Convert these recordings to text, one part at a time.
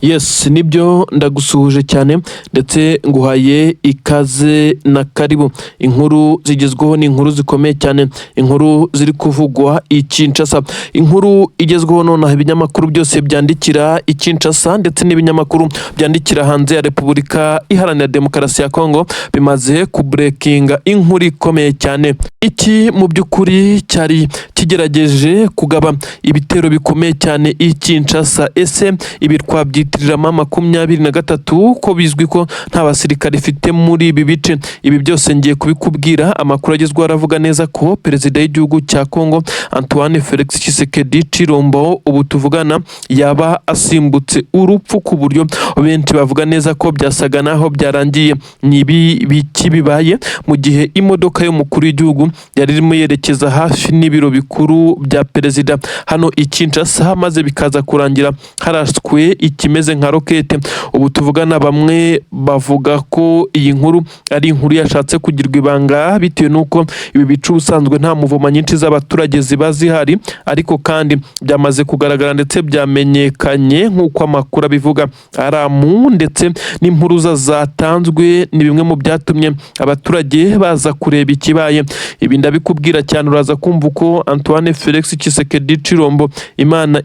Yes, nibyo, ndagusuhuje cyane ndetse nguhaye ikaze na karibu. Inkuru zigezweho ni inkuru zikomeye cyane, inkuru ziri kuvugwa i Kinshasa. Inkuru igezweho nonaha, ibinyamakuru byose byandikira i Kinshasa ndetse n'ibinyamakuru byandikira hanze ya Repubulika Iharanira Demokarasi ya Kongo bimaze kubreakinga inkuru ikomeye cyane. Iki mu by'ukuri cyari kigerageje kugaba ibitero bikomeye cyane i Kinshasa. Ese ibi twabyitirira M23, ko bizwi ko nta basirikare ifite muri ibi bice? Ibi byose ngiye kubikubwira. Amakuru agezweho aravuga neza ko perezida w'igihugu cya Kongo, Antoine Felix Tshisekedi Tshilombo, ubu tuvugana yaba asimbutse urupfu ku buryo benshi bavuga neza ko byasaga naho byarangiye. Ni ibi biki bibaye mu gihe imodoka y'umukuru w'igihugu yari irimo yerekeza hafi n'ibiro bikuru bya perezida hano i Kinshasa, maze bikaza kurangira haraswe ikimeze nka rokete? Ubu tuvugana bamwe bavuga ko iyi nkuru ari inkuru yashatse kugirwa ibanga bitewe n'uko ibi bice ubusanzwe nta mouvement nyinshi z'abaturage ziba zihari, ariko kandi byamaze kugaragara ndetse byamenyekanye nk'uko amakuru abivuga. Alarm ndetse n'impuruza zatanzwe ni bimwe mu byatumye abaturage baza kureba ikibaye. Ibi ndabikubwira cyane, uraza kumva uko Antoine Felix Tshisekedi Tshilombo Imana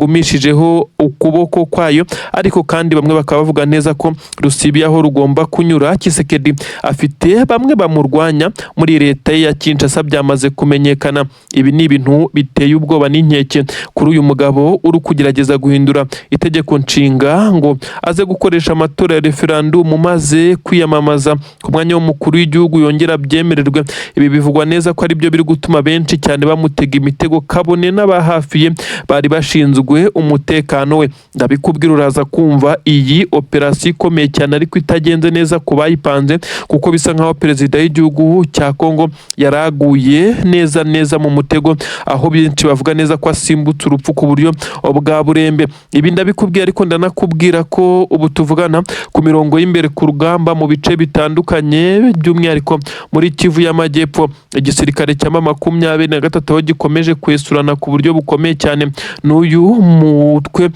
ikimugumishijeho ukuboko kwayo, ariko kandi bamwe bakaba bavuga neza ko rusibiye aho rugomba kunyura. Tshisekedi afite bamwe bamurwanya muri leta ye ya Kinshasa, byamaze kumenyekana. Ibi ni ibintu biteye ubwoba n'inkeke kuri uyu mugabo uri kugerageza guhindura itegeko nshinga ngo aze gukoresha amatora ya referandumu maze kwiyamamaza ku mwanya w'umukuru w'igihugu yongera abyemererwe. Ibi bivugwa neza ko aribyo biri gutuma benshi cyane bamutega imitego, kabone n'aba hafi ye bari bashinzwe umutekano we. Ndabikubwira, uraza kumva iyi operasiyo ikomeye cyane ariko itagenze neza ku bayipanze, kuko bisa nkaho perezida w'igihugu cya Kongo yaraguye neza neza mu mutego, aho benshi bavuga neza ko asimbutse urupfu ku buryo bwa burembe. Ibi ndabikubwira, ariko ndanakubwira ko ubu tuvugana ku mirongo y'imbere ku rugamba mu bice bitandukanye, by'umwihariko muri Kivu y'Amajyepfo, igisirikare cya M23 aho gikomeje kwesurana ku buryo bukomeye cyane n'uyu mutwe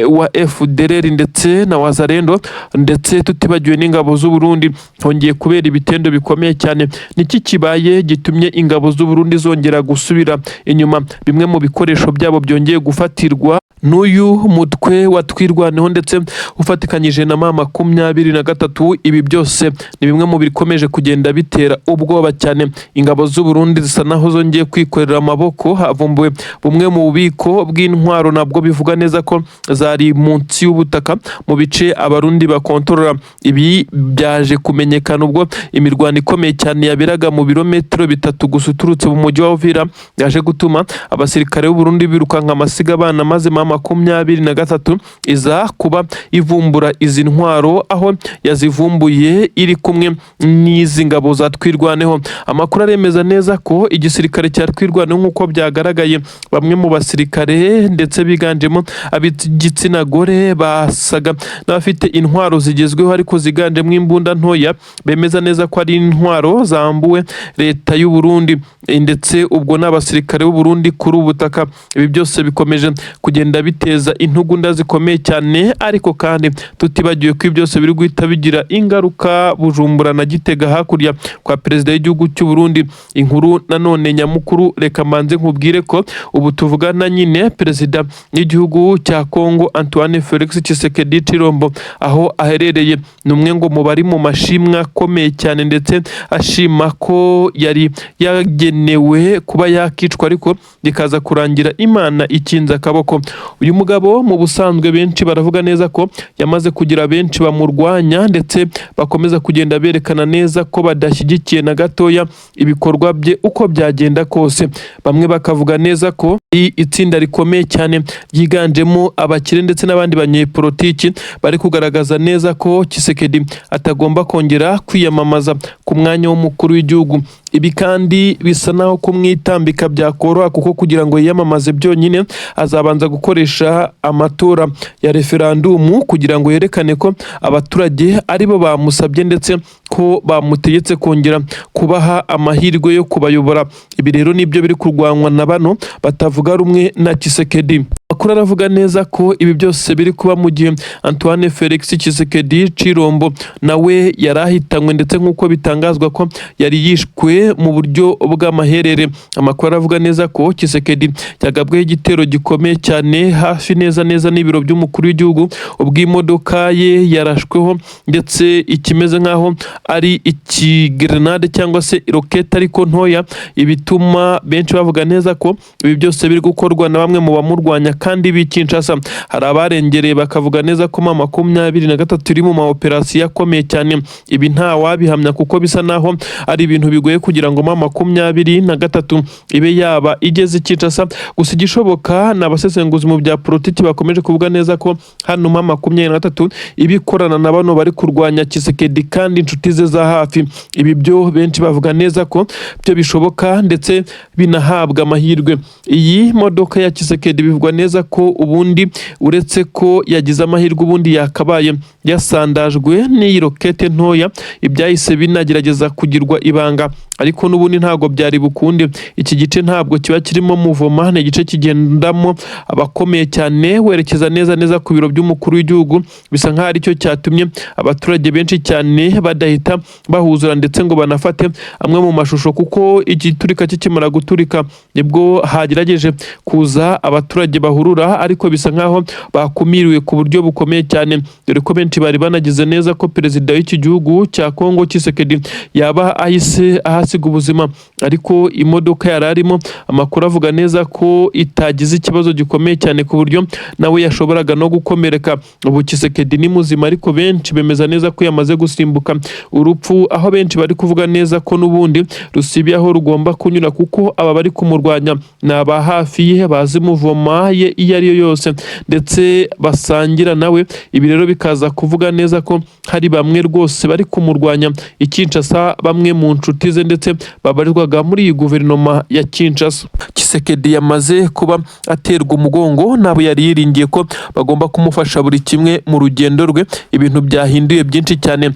wa FDLR ndetse na Wazalendo, ndetse tutibagiwe n'ingabo z'u Burundi. Hongeye kubera ibitendo bikomeye cyane. Niki kibaye gitumye ingabo z'u Burundi zongera gusubira inyuma? Bimwe mu bikoresho byabo byongeye gufatirwa n'uyu mutwe wa Twirwaneho ndetse ufatikanyije na M23. Ibi byose ni bimwe mu bikomeje kugenda bitera ubwoba cyane. Ingabo z'u Burundi zisa naho zongeye kwikorera amaboko. Havumbuwe bumwe mu bubiko bw'intwaro, nabwo bivuga neza ko zari munsi y'ubutaka mu bice Abarundi bakontorora. Ibi byaje kumenyekana ubwo imirwano ikomeye cyane yaberaga mu birometero 3 gusa uturutse mu mujyi wa Uvira, yaje gutuma abasirikare b'u Burundi birukanka amasiga abana, maze M23 iza kuba ivumbura izi ntwaro, aho yazivumbuye iri kumwe n'izi ngabo za Twirwaneho. Amakuru aremeza neza ko igisirikare cya Twirwaneho, nk'uko byagaragaye, bamwe mu basirikare ndetse biganjemo ab'igitsina gore basaga n'abafite intwaro zigezweho ariko ziganjemo imbunda ntoya, bemeza neza ko ari intwaro zambuwe leta y'u Burundi, ndetse ubwo n'abasirikare b'u Burundi kuri ubu butaka. Ibi byose bikomeje kugenda biteza intugunda zikomeye cyane, ariko kandi tutibagiwe ko ibi byose biri guhita bigira ingaruka Bujumbura na Gitega hakurya kwa perezida w'igihugu cy'u Burundi. Inkuru nanone nyamukuru, reka mbanze nkubwire ko ubu tuvugana nyine perezida w'igihugu cya Kongo, Antoine Felix Tshisekedi Tshilombo, aho aherereye ni umwe ngo mu bari mu mashimwe akomeye cyane, ndetse ashima ko yari yagenewe kuba yakicwa ariko bikaza kurangira Imana ikinze akaboko. Uyu mugabo mu busanzwe benshi baravuga neza ko yamaze kugira benshi bamurwanya, ndetse bakomeza kugenda berekana neza ko badashyigikiye na gatoya ibikorwa bye uko byagenda kose. Bamwe bakavuga neza ko itsinda rikomeye cyane ryiganjemo abakire ndetse n'abandi banyepolitiki bari kugaragaza neza ko Tshisekedi atagomba kongera kwiyamamaza ku mwanya w'umukuru w'igihugu. Ibi kandi bisa naho kumwitambika byakoroha, kuko kugira ngo yiyamamaze byonyine azabanza gukoresha amatora ya referandumu kugira ngo yerekane ko abaturage aribo bamusabye ndetse ko bamutegetse kongera kubaha amahirwe yo kubayobora. Ibi rero nibyo biri kurwanywa na bano batavuga rumwe na Tshisekedi. Amakuru aravuga neza ko ibi byose biri kuba mu gihe Antoine Felix Tshisekedi Tshilombo nawe yari ahitanywe, ndetse nk'uko bitangazwa ko yari yishwe mu buryo bw'amaherere. Amakuru aravuga neza ko Tshisekedi yagabweho igitero gikomeye cyane hafi neza neza n'ibiro by'umukuru w'igihugu, ubwo imodoka ye yarashweho ndetse ikimeze nk'aho ari ikigrenade cyangwa se rokete ariko ntoya, ibituma benshi bavuga neza ko ibi byose biri gukorwa na bamwe mu bamurwanya kandi b'i Kinshasa. Hari abarengereye bakavuga neza ko M23 iri mu ma operasiyo akomeye cyane. Ibi nta wabihamya kuko bisa naho ari ibintu bigoye kugira ngo M23 ibe yaba igeze i Kinshasa. Gusa igishoboka ni abasesenguzi mu bya politiki bakomeje kuvuga neza ko hano M23 iba ikorana na bano bari kurwanya Tshisekedi kandi inshuti ze za hafi. Ibi byo benshi bavuga neza ko byo bishoboka ndetse binahabwa amahirwe. Iyi modoka ya Tshisekedi bivugwa neza ko ubundi uretse ko yagize amahirwe, ubundi yakabaye yasandajwe n'iyi rokete ntoya, ibyahise binagerageza kugirwa ibanga, ariko n'ubundi ntabwo byari bukunde. Iki gice ntabwo kiba kirimo muvoma, ni igice kigendamo abakomeye cyane werekeza neza neza ku biro by'umukuru w'igihugu. Bisa nk'aho aricyo cyatumye abaturage benshi cyane badahita bahuzura ndetse ngo banafate amwe mu mashusho, kuko igiturika kikimara guturika nibwo hagerageje kuza abaturage bahurura, ariko bisa nk'aho bakumiriwe ku buryo bukomeye cyane, dore ko benshi bari banagize neza ko perezida w'iki gihugu cya Kongo Tshisekedi yaba ahise ahasiga ubuzima. Ariko imodoka yari arimo, amakuru avuga neza ko itagize ikibazo gikomeye cyane ku buryo nawe yashoboraga no gukomereka. Ubu Tshisekedi ni muzima, ariko benshi bemeza neza ko yamaze gusimbuka urupfu, aho benshi bari kuvuga neza ko n'ubundi rusibiye aho rugomba kunyura, kuko aba bari kumurwanya ni aba hafi ye, bazi muvoma ye iyo ari yo yose ndetse basangira nawe. Ibi rero bikaza kuvuga neza ko hari bamwe rwose bari kumurwanya i Kinshasa, bamwe mu nshuti ze ndetse babarizwaga muri iyi guverinoma ya Kinshasa. Tshisekedi yamaze kuba aterwa umugongo n'abo yari yiringiye ko bagomba kumufasha buri kimwe mu rugendo rwe. Ibintu byahinduye byinshi cyane.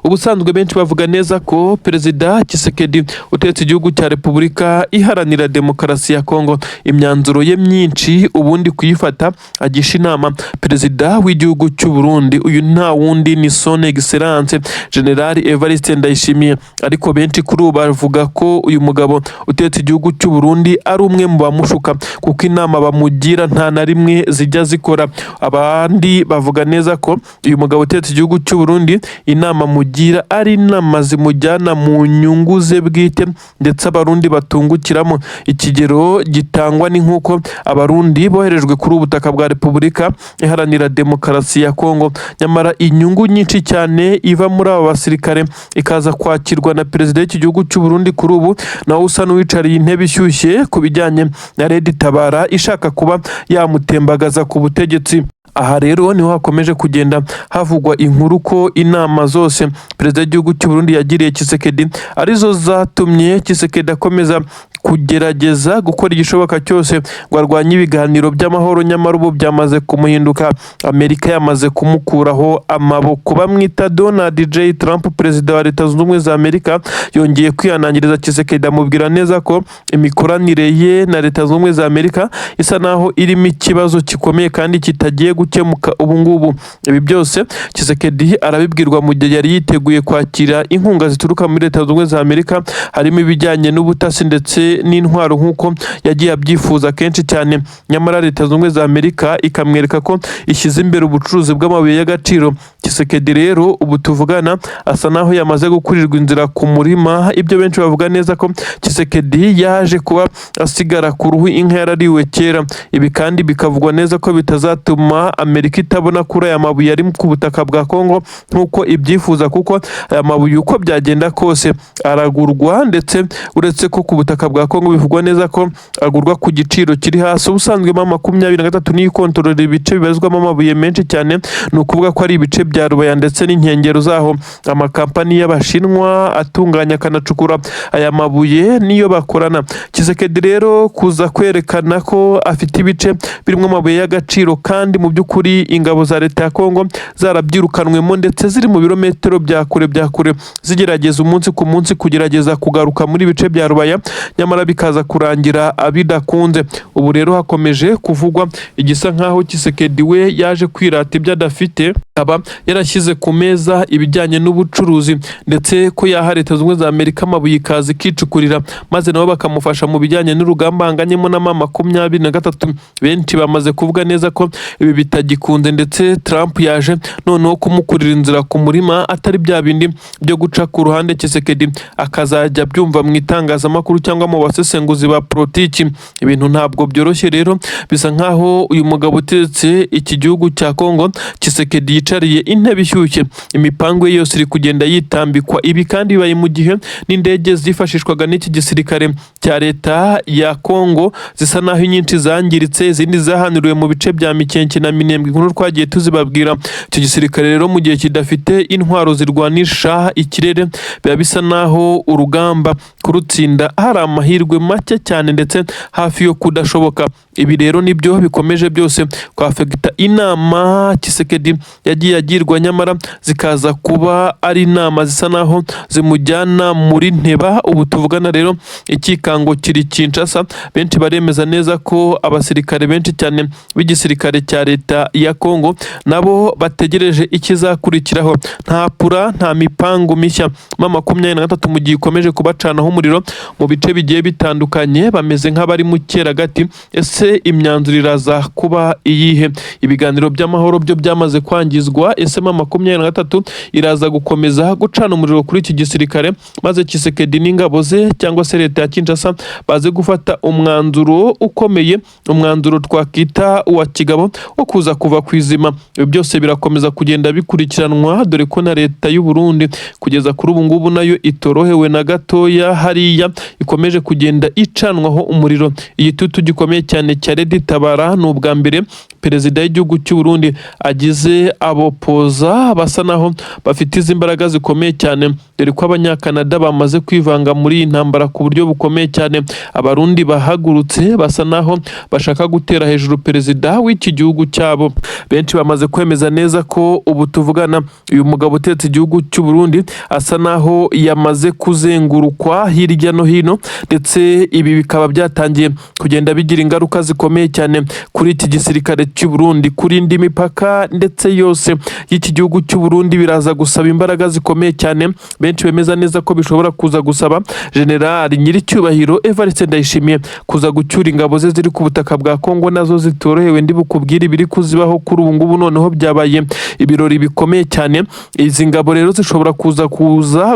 Ubusanzwe benshi bavuga neza ko Perezida Tshisekedi utegetse igihugu cya Repubulika Iharanira Demokarasi ya Kongo, imyanzuro ye myinshi ubundi kuyifata agisha inama perezida w'igihugu cy'u Burundi. Uyu nta wundi ni Son Excellence General Evariste Ndayishimiye. Ariko benshi kuri ubu bavuga ko uyu mugabo utegetse igihugu cy'u Burundi ari umwe mu bamushuka, kuko inama bamugira nta na rimwe zijya zikora. Abandi bavuga neza ko uyu mugabo utegetse igihugu cy'u Burundi inama amugira ari inama zimujyana mu nyungu ze bwite, ndetse Abarundi batungukiramo. Ikigero gitangwa ni nk'uko Abarundi boherejwe kuri ubu butaka bwa Repubulika Iharanira Demokarasi ya Kongo, nyamara inyungu nyinshi cyane iva muri aba basirikare ikaza kwakirwa na perezida w'iki gihugu cy'u Burundi, kuri ubu nawe usa n'uwicariye intebe ishyushye ku bijyanye na Red Tabara ishaka kuba yamutembagaza ku butegetsi. Aha rero niho hakomeje kugenda havugwa inkuru ko inama zose perezida w'igihugu cy'u Burundi yagiriye Tshisekedi arizo zatumye Tshisekedi akomeza kugerageza gukora igishoboka cyose ngo arwanye ibiganiro by'amahoro, nyamara ubu byamaze kumuhinduka. Amerika yamaze kumukuraho amaboko. Bamwita Donald J Trump, perezida wa Leta Zunze Ubumwe za Amerika, yongeye kwihanangiriza Tshisekedi, amubwira neza ko imikoranire ye na Leta Zunze Ubumwe za Amerika isa naho irimo ikibazo gikomeye kandi kitagiye gukemuka ubu ngubu. Ibi byose Tshisekedi arabibwirwa mu gihe yari yiteguye kwakira inkunga zituruka muri Leta Zunze Ubumwe za Amerika, harimo ibijyanye n'ubutasi ndetse n'intwaro nk'uko yagiye abyifuza kenshi cyane, nyamara Leta Zunze Ubumwe za Amerika ikamwereka ko ishyize imbere ubucuruzi bw'amabuye y'agaciro. Tshisekedi rero ubu tuvugana asa naho yamaze gukurirwa inzira ku murima, ibyo benshi bavuga neza ko Tshisekedi yaje kuba asigara ku ruhu inka yarariwe kera. Ibi kandi bikavugwa neza ko bitazatuma Amerika itabona kuri aya mabuye ari ku butaka bwa Kongo nk'uko ibyifuza, kuko aya mabuye uko byagenda kose aragurwa, ndetse uretse ko ku butaka bwa bwa Kongo bivugwa neza ko agurwa ku giciro kiri hasi. Ubusanzwe M23 niyo ikontorora ibice bibarizwamo amabuye menshi cyane, ni ukuvuga ko ari ibice bya Rubaya ndetse n'inkengero zaho. Amakampani y'Abashinwa atunganya akanacukura aya mabuye niyo bakorana. Tshisekedi rero kuza kwerekana ko afite ibice birimo amabuye y'agaciro, kandi mu by'ukuri ingabo za leta ya Kongo zarabyirukanwemo ndetse ziri mu birometero bya kure bya kure, zigerageza umunsi ku munsi kugerageza kugaruka muri bice bya Rubaya, nyamara bikaza kurangira bidakunze. Ubu rero hakomeje kuvugwa igisa nkaho Tshisekedi we yaje kwirata ibyo adafite, akaba yarashyize ku meza ibijyanye n'ubucuruzi, ndetse ko yaha Leta Zunze Ubumwe za Amerika amabuye ikaza ikicukurira, maze nabo bakamufasha mu bijyanye n'urugamba ahanganyemo na M23. Benshi bamaze kuvuga neza ko ibi bitagikunze, ndetse Trump yaje noneho kumukurira inzira ku murima, atari bya bindi byo guca ku ruhande Tshisekedi akazajya abyumva mu itangazamakuru cyangwa mu basesenguzi ba politiki. Ibintu ntabwo byoroshye rero, bisa nkaho uyu mugabo utegetse iki gihugu cya Kongo, Tshisekedi, yicariye intebe ishyushye, imipango ye yose iri kugenda yitambikwa. Ibi kandi bibaye mu gihe n'indege zifashishwaga n'iki gisirikare cya leta ya Kongo zisa naho inyinshi zangiritse, izindi zahanuriwe mu bice bya Mikenke na Minembwe, inkuru twagiye tuzibabwira. Icyo gisirikare rero mu gihe kidafite intwaro zirwanisha ikirere, biba bisa naho urugamba kurutsinda hari amahirwe make cyane ndetse hafi yo kudashoboka. Ibi rero nibyo bikomeje byose kwafekita inama Tshisekedi yagiye agirwa, nyamara zikaza kuba ari inama zisa naho zimujyana muri nteba. Ubu tuvugana rero ikikango kiri Kinshasa, benshi baremeza neza ko abasirikare benshi cyane b'igisirikare cya leta ya Kongo nabo bategereje ikizakurikiraho. Nta plan, nta mipango mishya. M23 mu gihe ikomeje kubacanaho umuriro mu bice bigiye bitandukanye, bameze nk'abari mu cyeragati. Ese imyanzuro iraza kuba iyihe? Ibiganiro by'amahoro byo byamaze kwangizwa. Ese M23 iraza gukomeza gucana umuriro kuri iki gisirikare, maze Tshisekedi n'ingabo ze cyangwa se leta ya Kinshasa baze gufata umwanzuro ukomeye, umwanzuro twakita uwa kigabo wo kuza kuva ku izima? Ibi byose birakomeza kugenda bikurikiranwa, dore ko na leta y'u Burundi kugeza kuri ubu ngubu nayo itorohewe na gatoya, hariya ikomeje kugenda icanwaho umuriro. Igitutu gikomeye cyane cya Red Tabara, ni ubwa mbere perezida w'igihugu cy'u Burundi agize abopoza basa naho bafite izi mbaraga zikomeye cyane, dore ko Abanyakanada bamaze kwivanga muri iyi ntambara ku buryo bukomeye cyane. Abarundi bahagurutse basa naho bashaka gutera hejuru perezida w'iki gihugu cyabo. Benshi bamaze kwemeza neza ko ubu tuvugana uyu mugabo utetse igihugu cy'u Burundi asa naho yamaze kuzengurukwa hirya no hino, ndetse ibi bikaba byatangiye kugenda bigira ingaruka zikomeye cyane kuri iki gisirikare cy'u Burundi, kurinda imipaka ndetse yose y'iki gihugu cy'u Burundi biraza gusaba imbaraga zikomeye cyane. Benshi bemeza neza ko bishobora kuza gusaba General Nyiricyubahiro Evariste Ndayishimiye kuza gucyura ingabo ze ziri ku butaka bwa Kongo, nazo zitorohewe. Ndi bukubwire ibiri kuzibaho kuri ubu ngubu, noneho byabaye ibirori bikomeye cyane. Izi ngabo rero zishobora kuza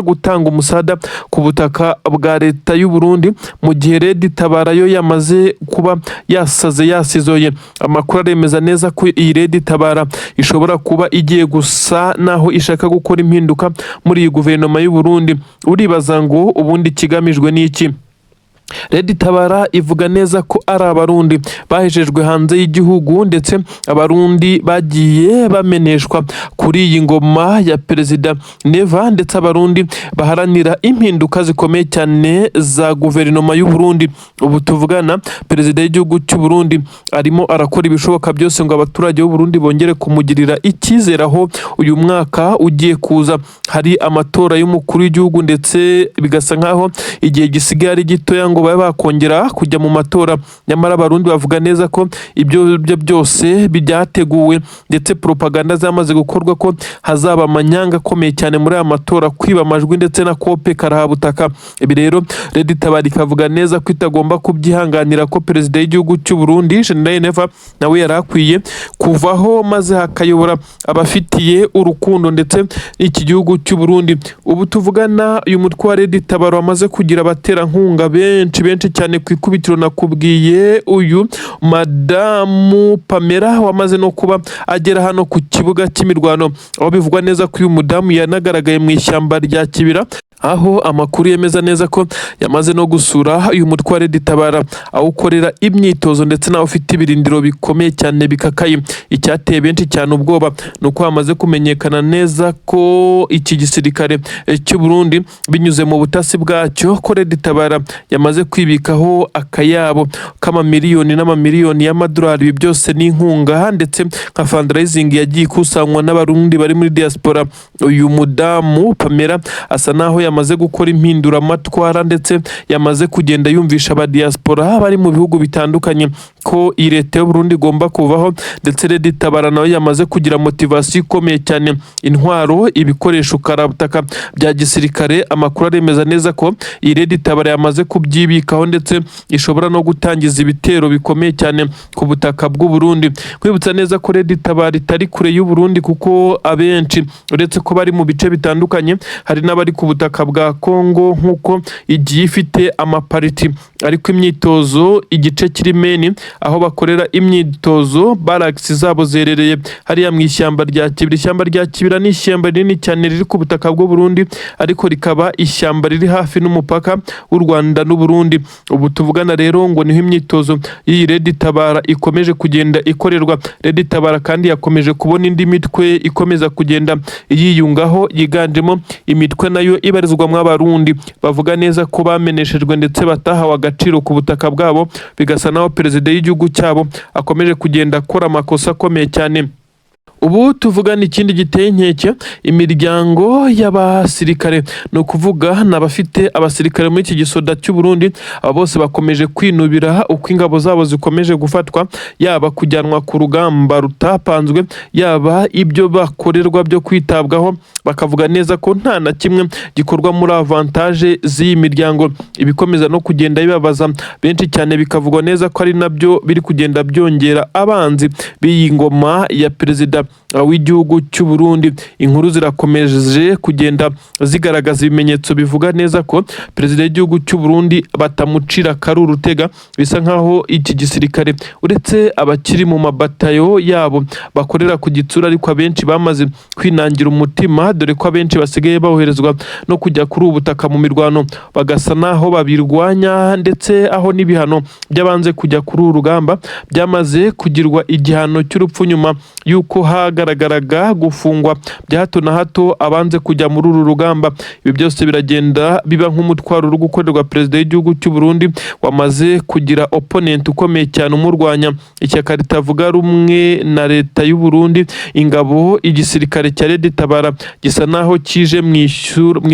gutanga umusada ku butaka bwa leta y'u Burundi, mu gihe Red Tabara yo yamaze kuba yasaze yasizoye. Amakuru aremeza neza ko iyi Red Tabara ishobora kuba igiye gusa naho ishaka gukora impinduka muri iyi guverinoma y'u Burundi. Uribaza ngo ubundi ikigamijwe ni iki? Red Tabara ivuga neza ko ari Abarundi bahejejwe hanze y'igihugu, ndetse Abarundi bagiye bameneshwa kuri iyi ngoma ya perezida Neva, ndetse Abarundi baharanira impinduka zikomeye cyane za guverinoma y'u Burundi. Ubu tuvugana perezida w'igihugu cy'u Burundi arimo arakora ibishoboka byose ngo abaturage b'u Burundi bongere kumugirira icyizere, aho uyu mwaka ugiye kuza hari amatora y'umukuru w'igihugu, ndetse bigasa nkaho igihe gisigaye ari gitoya ngo babe bakongera kujya mu matora. Nyamara Abarundi bavuga neza ko ibyo byo byose byateguwe, ndetse propaganda zamaze gukorwa ko hazaba amanyanga akomeye cyane muri aya matora, kwiba amajwi ndetse na kope karahabutaka. Ibi rero Red Tabara ikavuga neza ko itagomba kubyihanganira, ko perezida w'igihugu cy'u Burundi General Neva nawe yari akwiye kuvaho, maze hakayobora abafitiye urukundo ndetse n'iki gihugu cy'u Burundi. Ubu tuvugana uyu mutwe wa Red Tabara wamaze kugira abaterankunga benshi benshi cyane. Ku ikubitiro nakubwiye uyu madamu Pamela wamaze no kuba agera hano ku kibuga cy'imirwano, aho bivugwa neza ko uyu mudamu yanagaragaye mu ishyamba rya Kibira. Aho amakuru yemeza neza ko yamaze no gusura uyu mutwe wa Red Tabara, awukorera imyitozo ndetse nawe ufite ibirindiro bikomeye cyane bikakaye. Icyateye benshi cyane ubwoba ni uko hamaze kumenyekana neza ko iki gisirikare cy'u Burundi, binyuze mu butasi bwacyo, ko Red Tabara yamaze kwibikaho akayabo k'amamiliyoni n'amamiliyoni y'amadolari. Ibi byose ni inkunga ndetse nka fundraising yagiye ikusanywa n'Abarundi bari muri diaspora. Uyu mudamu Pamela asa naho yamaze gukora impinduramatwara, ndetse yamaze kugenda yumvisha aba diaspora bari mu bihugu bitandukanye ko iyi leta y'u Burundi igomba kuvaho. Ndetse Red Tabara nawe yamaze kugira motivation ikomeye cyane, intwaro, ibikoresho karabutaka bya gisirikare. Amakuru aremeza neza ko iyi Red Tabara yamaze kubyibikaho, ndetse ishobora no gutangiza ibitero bikomeye cyane ku butaka bw'u Burundi. Kwibutsa neza ko Red Tabara itari kure y'u Burundi, kuko abenshi, uretse ko bari mu bice bitandukanye, hari n'abari ku butaka bwa Congo, nk'uko igiye ifite amapariti. Ariko imyitozo, igice kiri main aho bakorera imyitozo, barracks zabo ziherereye hariya mu ishyamba rya Kibira. Ishyamba rya Kibira ni ishyamba rinini cyane riri ku butaka bw'u Burundi, ariko rikaba ishyamba riri hafi n'umupaka w'u Rwanda n'u Burundi. Ubu tuvugana rero ngo niho imyitozo y'iyi Red Tabara ikomeje kugenda ikorerwa. Red Tabara kandi yakomeje kubona indi mitwe ikomeza kugenda yiyungaho, yiganjemo imitwe nayo ibarizwamo Abarundi bavuga neza ko bameneshejwe ndetse batahawe agaciro ku butaka bwabo, bigasa naho perezida w'igihugu cyabo akomeje kugenda akora amakosa akomeye cyane. Ubu tuvugana, ikindi giteye inkeke, imiryango y'abasirikare, ni ukuvuga ni abafite abasirikare muri iki gisoda cy'u Burundi, aba bose bakomeje kwinubira uko ingabo zabo zikomeje gufatwa, yaba kujyanwa ku rugamba rutapanzwe, yaba ibyo bakorerwa byo kwitabwaho, bakavuga neza ko nta na kimwe gikorwa muri avantage z'iyi miryango. Ibikomeza no kugenda bibabaza benshi cyane, bikavugwa neza ko ari nabyo biri kugenda byongera abanzi b'iyi ngoma ya perezida w'igihugu cy'u Burundi. Inkuru zirakomeje kugenda zigaragaza ibimenyetso bivuga neza ko perezida w'igihugu cy'u Burundi batamucira akari urutega. Bisa nkaho iki gisirikare, uretse abakiri mu mabatayo yabo bakorera ku gitsura, ariko abenshi bamaze kwinangira umutima, dore ko abenshi basigaye boherezwa no kujya kuri ubu butaka mu mirwano, bagasa naho babirwanya, ndetse aho n'ibihano by'abanze kujya kuri uru rugamba byamaze kugirwa igihano cy'urupfu, nyuma y'uko hagaragaraga gufungwa bya hato na hato abanze kujya muri uru rugamba. Ibi byose biragenda biba nk'umutwaro uri gukorerwa perezida w'igihugu cy'u Burundi, wamaze kugira opponent ukomeye cyane umurwanya, ishyaka ritavuga rumwe na leta y'u Burundi. Ingabo, igisirikare cya Red Tabara gisa naho kije mu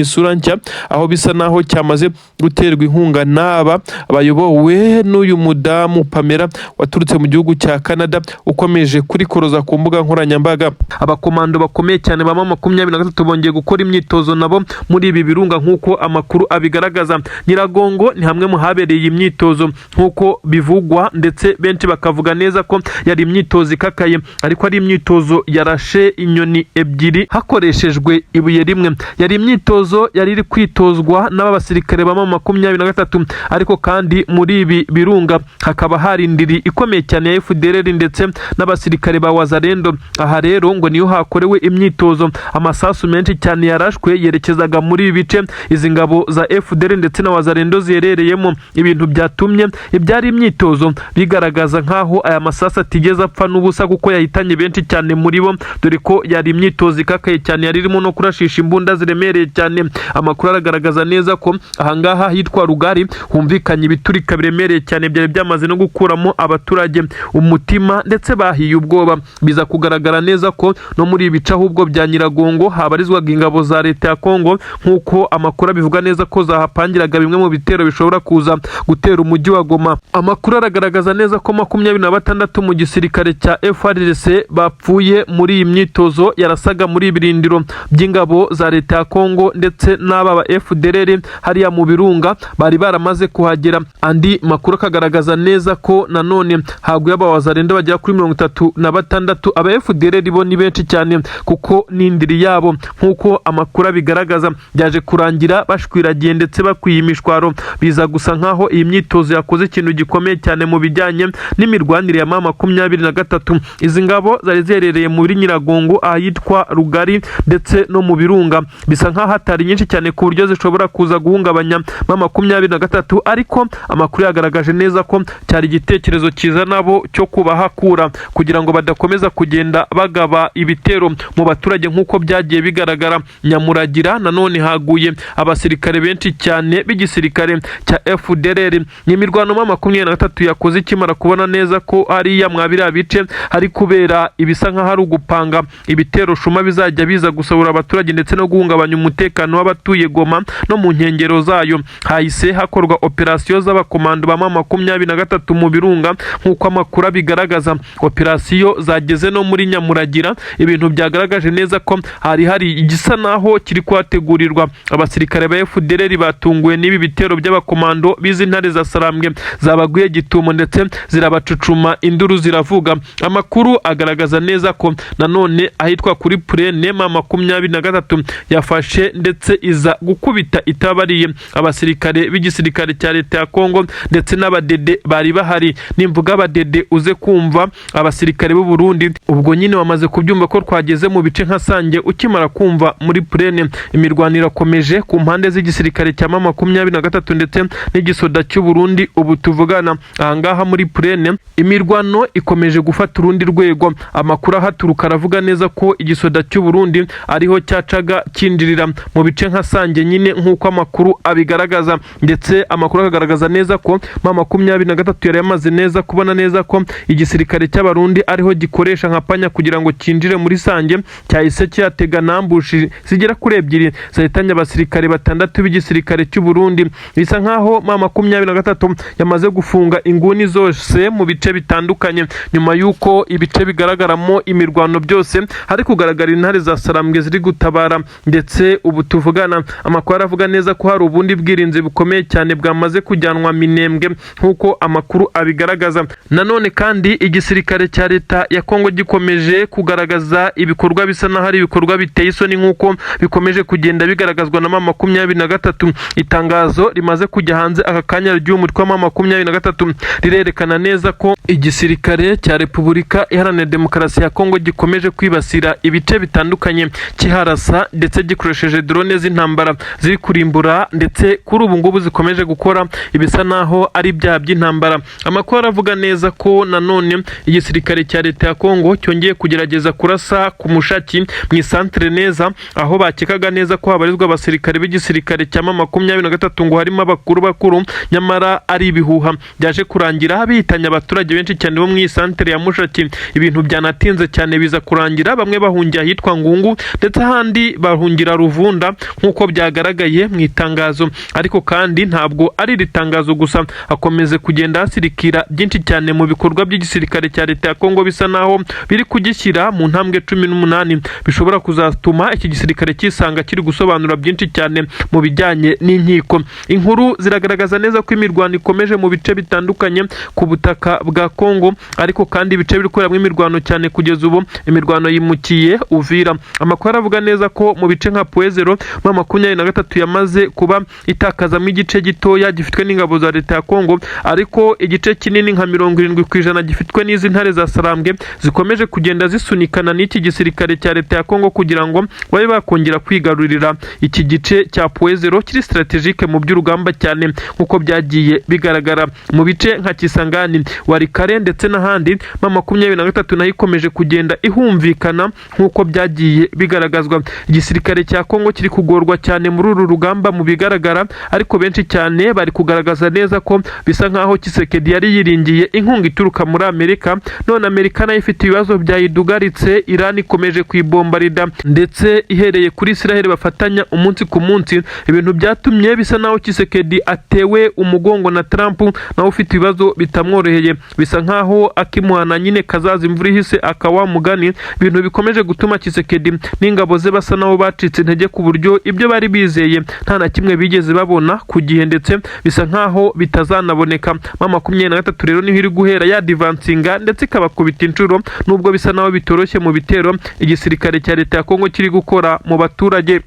isura nshya, aho bisa naho cyamaze guterwa inkunga n'aba bayobowe n'uyu mudamu Pamela waturutse mu gihugu cya Canada, ukomeje kurikoroza ku mbuga nkoranyambaga. Abakomando bakomeye cyane ba M23 bongeye gukora imyitozo nabo muri ibi birunga, nk'uko amakuru abigaragaza. Nyiragongo ni hamwe mu habereye iyi myitozo nk'uko bivugwa, ndetse benshi bakavuga neza ko yari imyitozo ikakaye, ariko ari imyitozo yarashe inyoni ebyiri hakoreshejwe ibuye rimwe. Yari imyitozo yari iri kwitozwa n'aba basirikare ba M23, ariko kandi muri ibi birunga hakaba hari indiri ikomeye cyane ya FDLR ndetse n'abasirikare ba Wazalendo. Aha rero ngo niyo hakorewe imyitozo. Amasasu menshi cyane yarashwe yerekezaga muri ibi bice izi ngabo za FDLR ndetse na Wazalendo ziherereyemo, ibintu byatumye ibyari imyitozo bigaragaza nk'aho aya masasu atigeze apfa n'ubusa, kuko yahitanye benshi cyane muri bo, dore ko yari imyitozo ikakaye cyane, yari irimo no kurashisha imbunda ziremereye cyane. Amakuru aragaragaza neza ko ahangaha hitwa Rugari humvikanye ibiturika biremereye cyane, byari byamaze no gukuramo abaturage umutima ndetse bahiye ubwoba. Biza kugaragara neza ko no muri ibi bice ahubwo bya Nyiragongo habarizwaga ingabo za leta ya Kongo, nk'uko amakuru abivuga neza ko zahapangiraga bimwe mu bitero bishobora kuza gutera umujyi wa Goma. Amakuru aragaragaza neza ko 26 mu gisirikare cya FARDC bapfuye muri iyi myitozo yarasaga muri ibirindiro by'ingabo za leta ya Kongo ndetse n'aba ba FDLR hariya mu birunga bari baramaze kuhagera. Andi makuru akagaragaza neza ko nanone haguye abawazalendo bagera kuri 36, aba FDLR FDLR bo ni benshi cyane, kuko n'indiri yabo nk'uko amakuru abigaragaza byaje kurangira bashwiragiye ndetse bakwiye imishwaro. Biza gusa nkaho iyi myitozo yakoze ikintu gikomeye cyane mu bijyanye n'imirwanire ya M23. Izi ngabo zari ziherereye muri Nyiragongo ahitwa Rugari ndetse no mu Birunga, bisa nkaho hatari nyinshi cyane ku buryo zishobora kuza guhungabanya M23, ariko amakuru yagaragaje neza ko cyari igitekerezo cyiza nabo cyo kubahakura kugira ngo badakomeza kugenda bagaba ibitero mu baturage nk'uko byagiye bigaragara. Nyamuragira nanone haguye abasirikare benshi cyane b'igisirikare cya FDLR. Ni imirwano M23 yakoze ikimara kubona neza ko hariya mwa biriya bice hari kubera ibisa nk'aho ari ugupanga ibitero shuma bizajya biza gusahura abaturage ndetse no guhungabanya umutekano w'abatuye Goma no mu nkengero zayo. Hahise hakorwa operasiyo z'abakomando ba M23 mu Birunga nk'uko amakuru abigaragaza. Operasiyo zageze no muri Nyamuragira, ibintu byagaragaje neza ko hari igisa naho kiri kuhategurirwa. Abasirikare ba FDLR batunguwe n'ibi bitero by'abakomando b'izi ntare za Sarambwe zabaguye gitumo ndetse zirabacucuma, induru ziravuga. Amakuru agaragaza neza ko nanone ahitwa kuri Purene M23 yafashe ndetse iza gukubita itabariye abasirikare b'igisirikare cya leta ya Kongo ndetse n'abadede bari bahari. Nimvuga abadede uze kumva abasirikare b'u Burundi, ubwo nyine wamaze kubyumva ko twageze mu bice nka Sange. Ukimara kumva muri Purene, imirwano irakomeje ku mpande z'igisirikare cya M23 ndetse n'igisoda cy'u Burundi. Ubu tuvugana ahangaha muri Purene imirwano ikomeje gufata urundi rwego. Amakuru ahaturuka aravuga neza ko igisoda cy'u Burundi ariho cyacaga kinjirira mu bice nka Sange nyine nk'uko amakuru abigaragaza, ndetse amakuru akagaragaza neza ko M23 yari yamaze neza kubona neza ko igisirikare cy'Abarundi ariho gikoresha nka panya kugira ngo cyinjire muri Sange. Cyahise kihatega nambushi zigera kuri ebyiri zahitanye abasirikare 6 b'igisirikare cy'u Burundi. Bisa nkaho M23 yamaze gufunga inguni zose mu bice bitandukanye, nyuma y'uko ibice bigaragaramo imirwano byose hari kugaragara intare za Sarambwe ziri gutabara. Ndetse ubu tuvugana amakuru aravuga neza ko hari ubundi bwirinzi bukomeye cyane bwamaze kujyanwa Minembwe nk'uko amakuru abigaragaza. Nanone kandi igisirikare cya leta ya Kongo gikomeje kugaragaza ibikorwa bisa n'aho ari ibikorwa biteye isoni nk'uko bikomeje kugenda bigaragazwa na M23. Itangazo rimaze kujya hanze aka kanya ry'uyu mutwe wa M23 rirerekana neza ko igisirikare cya Repubulika Iharanira Demokarasi ya Kongo gikomeje kwibasira ibice bitandukanye kiharasa, ndetse gikoresheje drone z'intambara ziri kurimbura, ndetse kuri ubu ngubu zikomeje gukora ibisa naho ari ibyaha by'intambara. Amakuru aravuga neza ko nanone igisirikare cya leta ya Kongo cyongeye kugerageza kurasa ku Mushaki mu isantere neza aho bakekaga neza ko habarizwa abasirikare b'igisirikare cya M23, ngo harimo abakuru bakuru, nyamara ari ibihuha. Byaje kurangira bihitanye abaturage benshi cyane bo mu isantere ya Mushaki. Ibintu byanatinze cyane, biza kurangira bamwe bahungiye ahitwa Ngungu ndetse ahandi bahungira Ruvunda nk'uko byagaragaye mu itangazo. Ariko kandi ntabwo ari iri tangazo gusa, hakomeze kugenda hasirikira byinshi cyane mu bikorwa by'igisirikare cya leta ya Kongo bisa naho biri kugishyira mu ntambwe 18 bishobora kuzatuma iki gisirikare kisanga kiri gusobanura byinshi cyane mu bijyanye n'inkiko. Inkuru ziragaragaza neza ko imirwano ikomeje mu bice bitandukanye ku butaka bwa Kongo, ariko kandi ibice biri kuberamo imirwano cyane kugeza ubu imirwano yimukiye Uvira. Amakuru aravuga neza ko mu bice nka Pwezero M23 yamaze kuba itakazamo igice gitoya gifitwe n'ingabo za leta ya Kongo, ariko igice kinini nka 70% gifitwe n'izi ntare za Sarambwe zikomeje kugenda zisunikana n'iki gisirikare cya leta ya Kongo kugira ngo babe bakongera kwigarurira iki gice cya Pwezero kiri stratégique mu by'urugamba cyane nk'uko byagiye bigaragara mu bice nka Kisangani, Walikale ndetse n'ahandi. M23 nayo ikomeje kugenda ihumvikana nk'uko byagiye bigaragazwa. Igisirikare cya Kongo kiri kugorwa cyane muri uru rugamba mu bigaragara, ariko benshi cyane bari kugaragaza neza ko bisa nkaho Tshisekedi yari yiringiye inkunga ituruka muri Amerika, none Amerika nayo ifite ibibazo byayidugaritse. Iran ikomeje kuyibombarida ndetse ihereye kuri Israel bafatanya umunsi ku munsi, ibintu byatumye bisa naho Tshisekedi atewe umugongo na Trump nawe ufite ibibazo bitamworoheye. Bisa nkaho akimuhana nyine kazaza imvura ihise akawa mugani, ibintu bikomeje gutuma Tshisekedi n'ingabo ze basa naho bacitse intege ku buryo ibyo bari bizeye nta na kimwe bigeze babona ku gihe, ndetse bisa nkaho bitazanaboneka. M23 rero niho iri guhera yadivansinga ndetse ikabakubita inshuro, nubwo bisa Bisa naho bitoroshye mu bitero igisirikare cya leta ya Kongo kiri gukora mu baturage.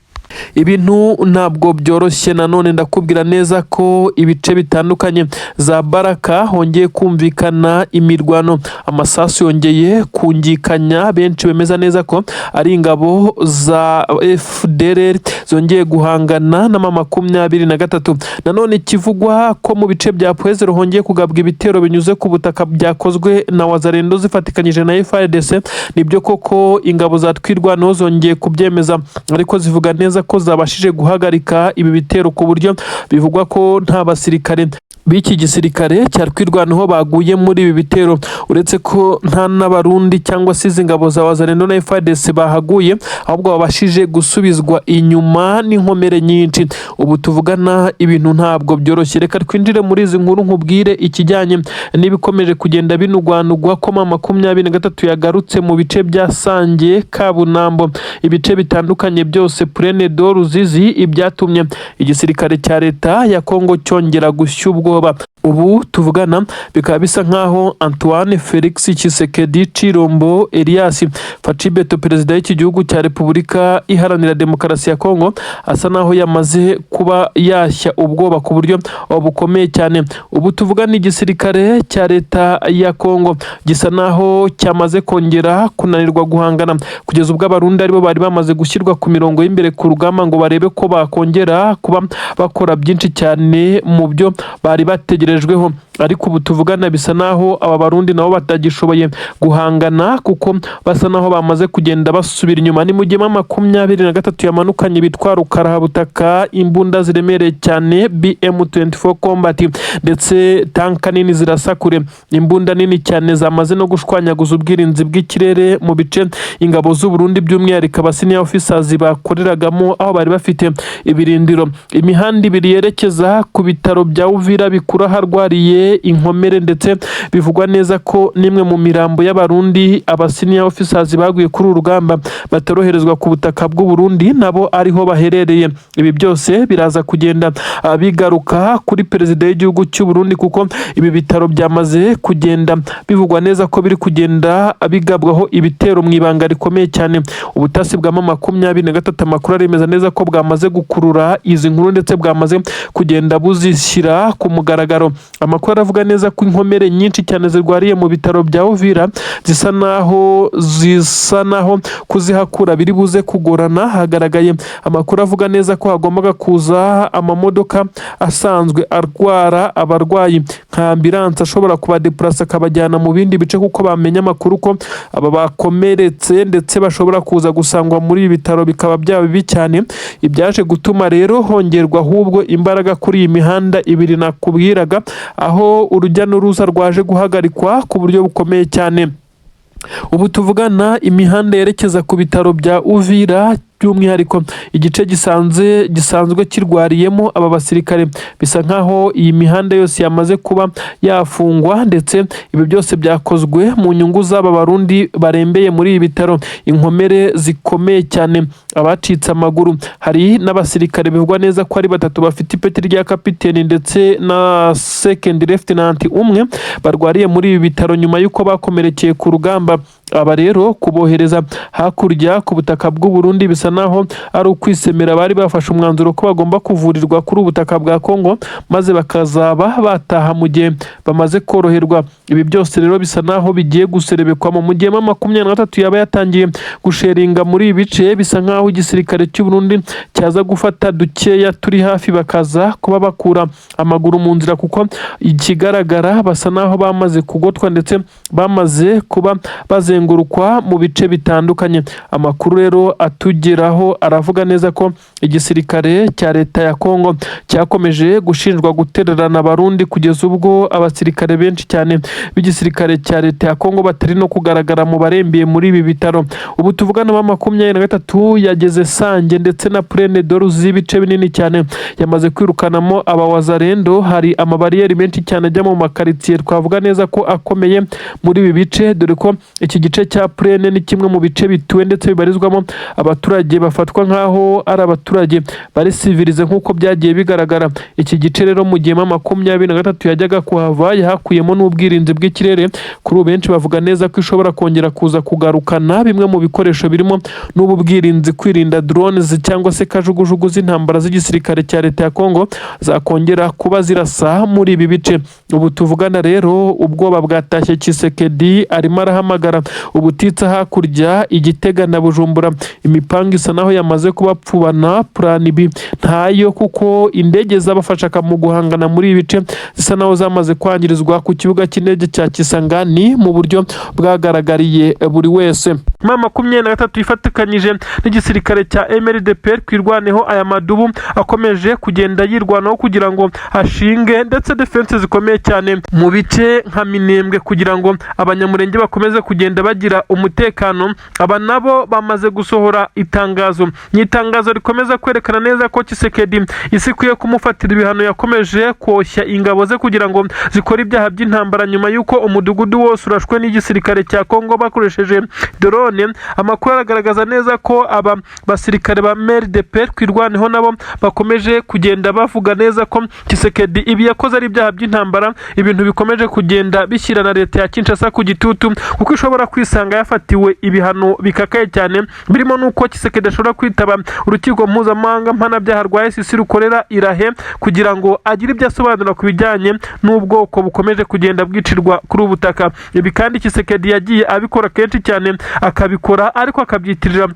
Ibintu ntabwo byoroshye. Nanone ndakubwira neza ko ibice bitandukanye za Baraka hongeye kumvikana imirwano, amasasu yongeye kungikanya. Benshi bemeza neza ko ari ingabo za FDLR zongeye guhangana na M23. Nanone kivugwa ko mu bice bya Pwezero hongeye kugabwa ibitero binyuze ku butaka byakozwe na Wazalendo zifatikanyije na FARDC. Nibyo koko, ingabo za Twirwaneho zongeye kubyemeza, ariko zivuga neza ko zabashije guhagarika ibi bitero, ku buryo bivugwa ko nta basirikare b'iki gisirikare cya Twirwaneho baguye muri ibi bitero, uretse ko nta n'Abarundi cyangwa se izi ngabo za Wazalendo na FARDC bahaguye, ahubwo babashije gusubizwa inyuma n'inkomere nyinshi. Ubu tuvugana ibintu ntabwo byoroshye. Reka twinjire muri izi nkuru, nkubwire ikijyanye n'ibikomeje kugenda binugwanugwa ko M23 yagarutse mu bice bya Sange, Kabunambo, ibice bitandukanye byose, Plaine de Ruzizi, ibyatumye igisirikare cya leta ya Kongo cyongera gushya ubwoba. Ubu tuvugana bikaba bisa nkaho Antoine Felix Tshisekedi Tshilombo Elias Fatshi Béton, perezida w'iki gihugu cya Repubulika Iharanira Demokarasi ya Kongo, asa naho yamaze kuba yashya ubwoba ku buryo bukomeye cyane. Ubu tuvugana igisirikare cya leta ya Kongo gisa naho cyamaze kongera kunanirwa guhangana, kugeza ubwo Abarundi aribo bari bamaze gushyirwa ku mirongo y'imbere ku rugamba ngo barebe ko bakongera kuba bakora byinshi cyane mu byo bari bategerejweho. Ariko ubu tuvugana bisa naho aba Barundi nabo batagishoboye guhangana, kuko basa naho bamaze kugenda basubira inyuma. Ni mu gihe M23 yamanukanye bitwara karahabutaka, imbunda ziremereye cyane BM24 Combat, ndetse tanka nini zirasa kure, imbunda nini cyane zamaze no gushwanyaguza ubwirinzi bw'ikirere mu bice ingabo z'u Burundi, by'umwihariko aba senior officers, bakoreragamo aho bari bafite ibirindiro. Imihanda ibiri yerekeza ku bitaro bya Uvira bikura aharwariye inkomere, ndetse bivugwa neza ko n'imwe mu mirambo y'Abarundi, aba senior officers baguye kuri uru rugamba, batoroherezwa ku butaka bw'u Burundi, nabo ariho baherereye. Ibi byose biraza kugenda bigaruka kuri perezida w'igihugu cy'u Burundi, kuko ibi bitaro byamaze kugenda bivugwa neza ko biri kugenda bigabwaho ibitero mu ibanga rikomeye cyane. Ubutasi bwa M23, amakuru aremeza neza ko bwamaze gukurura izi nkuru, ndetse bwamaze kugenda buzishyira ku mugaragaro. Amakuru aravuga neza ko inkomere nyinshi cyane zirwariye mu bitaro bya Uvira zisa naho kuzihakura biri buze kugorana. Hagaragaye amakuru avuga neza ko hagombaga kuza amamodoka asanzwe arwara abarwayi nka ambulance, ashobora kubadepurasa akabajyana mu bindi bice, kuko bamenya amakuru ko aba bakomeretse ndetse bashobora kuza gusangwa muri ibi bitaro bikaba byaba bibi cyane. Ibyaje gutuma rero hongerwa ahubwo imbaraga kuri iyi mihanda ibiri nakubwiraga, aho urujya n'uruza rwaje guhagarikwa ku buryo bukomeye cyane. Ubu tuvugana imihanda yerekeza ku bitaro bya Uvira, by'umwihariko igice gisanzwe kirwariyemo aba basirikare, bisa nkaho iyi mihanda yose yamaze kuba yafungwa, ndetse ibi byose byakozwe mu nyungu z'aba Barundi barembeye muri ibi bitaro, inkomere zikomeye cyane, abacitse amaguru. Hari n'abasirikare bivugwa neza ko ari batatu bafite ipeti rya kapiteni, ndetse na second lieutenant umwe, barwariye muri ibi bitaro nyuma y'uko bakomerekeye ku rugamba. Aba rero kubohereza hakurya ku butaka bw'u Burundi bisa naho ari ukwisemera. Bari bafashe umwanzuro ko bagomba kuvurirwa kuri ubu butaka bwa Kongo, maze bakazaba bataha mu gihe bamaze koroherwa. Ibi byose rero bisa naho bigiye guserebekwa mu gihe M23 yaba yatangiye gusheringa muri ibi bice. Bisa nkaho igisirikare cy'u Burundi cyaza gufata dukeya turi hafi, bakaza kuba bakura amaguru mu nzira, kuko ikigaragara basa naho bamaze kugotwa, ndetse bamaze kuba bazengurukwa mu bice bitandukanye. Amakuru rero atugeraho aravuga neza ko igisirikare cya leta ya Kongo cyakomeje gushinjwa gutererana Abarundi, kugeza ubwo abasirikare benshi cyane b'igisirikare cya leta ya Kongo batari no kugaragara mu barembiye muri ibi bitaro. Ubu tuvugana M23 yageze Sange ndetse na Plaine de Ruzizi, ibice binini cyane yamaze kwirukanamo abawazarendo. Hari amabariyeri menshi cyane ajya mu makaritsiye twavuga neza ko akomeye muri ibi bice, dore ko iki Igice cya Plaine ni kimwe mu bice bituwe ndetse bibarizwamo abaturage bafatwa nk'aho ari abaturage bari civilisé nk'uko byagiye bigaragara. Iki gice rero, mu gihe M23 yajyaga kuhava, yahakuyemo n'ubwirinzi bw'ikirere. Kuri ubu benshi bavuga neza ko ishobora kongera kuza kugarukana bimwe mu bikoresho birimo n'ubu bwirinzi, kwirinda drones cyangwa se kajugujugu z'intambara z'igisirikare cya leta ya Congo zakongera kuba zirasa muri ibi bice. Ubu tuvugana rero, ubwoba bwatashye. Tshisekedi arimo arahamagara ubutitsa hakurya i Gitega na Bujumbura. Imipanga isa naho yamaze kubapfubana, plan B ntayo, kuko indege zabafashaga mu guhangana muri ibi bice zisa naho zamaze kwangirizwa ku kibuga cy'indege cya Kisangani mu buryo bwagaragariye buri wese. M23 ifatikanyije n'igisirikare cya MRDP Twirwaneho, aya madubu akomeje kugenda yirwanaho kugira ngo ashinge ndetse défense zikomeye cyane mu bice nka Minembwe, kugira ngo Abanyamurenge bakomeze kugenda bagira umutekano. Aba nabo bamaze gusohora itangazo, ni itangazo rikomeza kwerekana neza ko Tshisekedi isi ikwiye kumufatira ibihano. Yakomeje koshya ingabo ze kugira ngo zikore ibyaha by'intambara nyuma y'uko umudugudu wose urashwe n'igisirikare cya Kongo bakoresheje drone. Amakuru aragaragaza neza ko aba basirikare ba MRDP Twirwaneho nabo bakomeje kugenda bavuga neza ko Tshisekedi ibi yakoze ari ibyaha by'intambara, ibintu bikomeje kugenda bishyira na leta ya Kinshasa ku gitutu, kuko ishobora kwisanga yafatiwe ibihano bikakaye cyane, birimo n'uko Tshisekedi ashobora kwitaba urukiko mpuzamahanga mpanabyaha rwa ICC rukorera i La Haye, kugira ngo agire ibyo asobanura ku bijyanye n'ubwoko bukomeje kugenda bwicirwa kuri ubu butaka. Ibi kandi Tshisekedi yagiye abikora kenshi cyane, akabikora ariko akabyitirira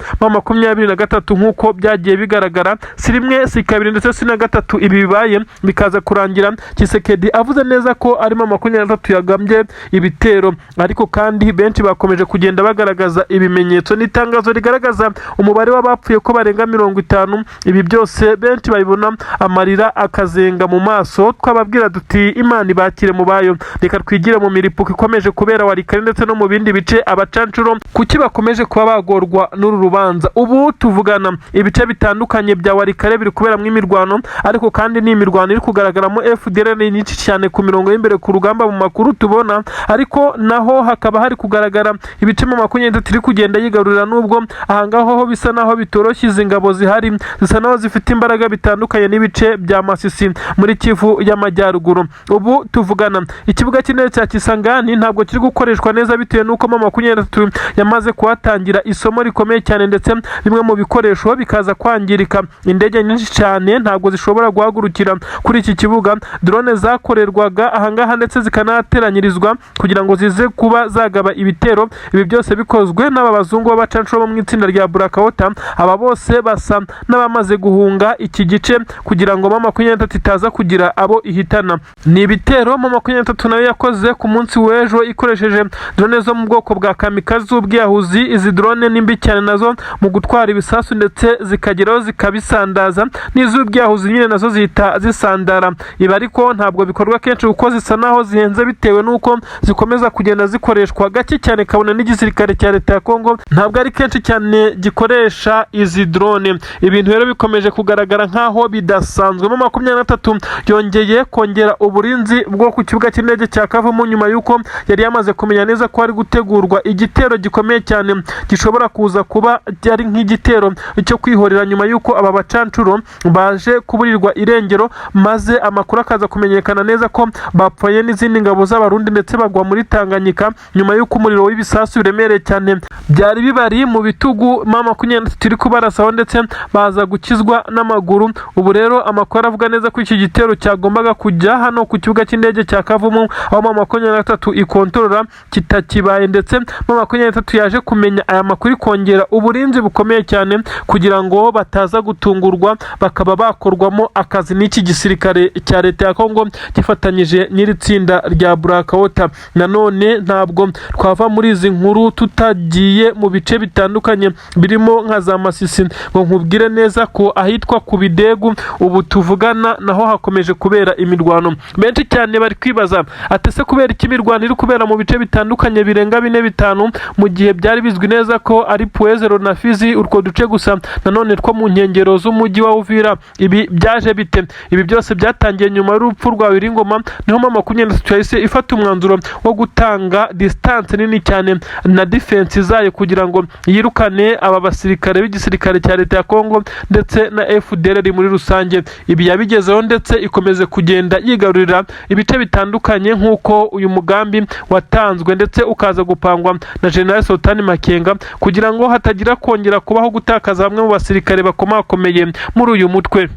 M23, nk'uko byagiye bigaragara. Si rimwe, si kabiri, ndetse si na gatatu ibi bibaye, bikaza kurangira Tshisekedi avuze neza ko arimo 23 yagambye ibitero. Ariko kandi benshi bakomeje kugenda bagaragaza ibimenyetso n'itangazo rigaragaza umubare w'abapfuye ko barenga 50. Ibi byose benshi babibona amarira akazenga mu maso. Twababwira duti: "Imana ibakire mu bayo." Reka twigire mu miripuko ikomeje kubera Walikale ndetse no mu bindi bice. Abacancuro kuki bakomeje kuba bagorwa n'uru rubanza? Ubu tuvugana, ibice bitandukanye bya Walikale biri kuberamo imirwano, ariko kandi ni imirwano iri kugaragaramo FDLR nyinshi cyane ku mirongo y'imbere ku rugamba mu makuru tubona. Ariko naho hakaba hari kugaragara ibice M23 iri kugenda yigarurira, nubwo ahangaho ho bisa naho bitoroshye. Izi ngabo zihari zisa naho zifite imbaraga bitandukanye n'ibice bya Masisi muri Kivu y'Amajyaruguru. Ubu tuvugana, ikibuga cy'indege cya Kisangani ntabwo kiri gukoreshwa neza, bitewe n'uko M23 yamaze kuhatangira isomo rikomeye cyane, ndetse bimwe mu bikoresho bikaza kwangirika. Indege nyinshi cyane ntabwo zishobora guhagurukira kuri iki kibuga. Drone zakorerwaga ahangaha ndetse zikanahateranyirizwa kugira ngo zize kuba zagaba ibitero, ibi byose bikozwe n'aba bazungu b'abacancuro bo mu itsinda rya Blackwater. Aba bose basa n'abamaze guhunga iki gice kugira ngo M23 itaza kugira abo ihitana. Ni ibitero M23 nayo yakoze ku munsi w'ejo ikoresheje drone zo mu bwoko bwa kamikaze z'ubwiyahuzi. Izi drone ni mbi cyane nazo mu gutwara ibisasu, ndetse zikageraho zikabisandaza, n'iz'ubwiyahuzi nyine nazo zihita zisandara. Ibi ariko ntabwo bikorwa kenshi, kuko zisa naho zihenze, bitewe n'uko zikomeza kugenda zikoreshwa gake cyane, kabone n'igisirikare cya leta ya Kongo ntabwo ari kenshi cyane gikoresha izi drone. Ibintu rero bikomeje kugaragara nk'aho bidasanzwe. M23 yongeye kongera uburinzi bwo ku kibuga cy'indege cya Kavumu, nyuma y'uko yari yamaze kumenya neza ko hari gutegurwa igitero gikomeye cyane gishobora kuza kuba ari nk'igitero cyo kwihorera, nyuma y'uko aba bacancuro baje kuburirwa irengero, maze amakuru akaza kumenyekana neza ko bapfuye n'izindi ngabo z'Abarundi, ndetse bagwa muri Tanganyika nyuma y'uko umuriro w'ibisasu biremereye cyane byari bibari mu bitugu M23 iri kubarasaho, ndetse baza gukizwa n'amaguru. Ubu rero amakuru avuga neza ko iki gitero cyagombaga kujya hano ku kibuga cy'indege cya Kavumu, aho M23 ikontorora, kitakibaye, ndetse M23 yaje kumenya aya makuru ikongera uburinzi bukomeye cyane kugira ngo bataza gutungurwa bakaba bakorwamo akazi n'iki gisirikare cya leta ya Kongo gifatanyije n'iri tsinda rya Blackwater. Nanone ntabwo twava muri izi nkuru tutagiye mu bice bitandukanye birimo nka za Masisi, ngo nkubwire neza ko ahitwa ku Bidegu ubu tuvugana naho hakomeje kubera imirwano. Benshi cyane bari kwibaza ati: "Ese kubera iki imirwano iri kubera mu bice bitandukanye birenga bine, bitanu, mu gihe byari bizwi neza ko ari Point Zéro na Fizi, utwo duce gusa nanone two mu nkengero z'umujyi wa Uvira? Ibi byaje bite?" Ibi byose byatangiye nyuma y'urupfu rwa Willy Ngoma, niho M23 yahise ifata umwanzuro wo gutanga distance nini cyane. cyane na defense zayo kugira ngo yirukane aba basirikare b'igisirikare cya leta ya Kongo ndetse na FDLR muri rusange. Ibi yabigezeho, ndetse ikomeze kugenda yigarurira ibice bitandukanye nk'uko uyu mugambi watanzwe ndetse ukaza gupangwa na General Sultani Makenga, kugira ngo hatagira kongera kubaho gutakaza bamwe mu basirikare bakomakomeye muri uyu mutwe.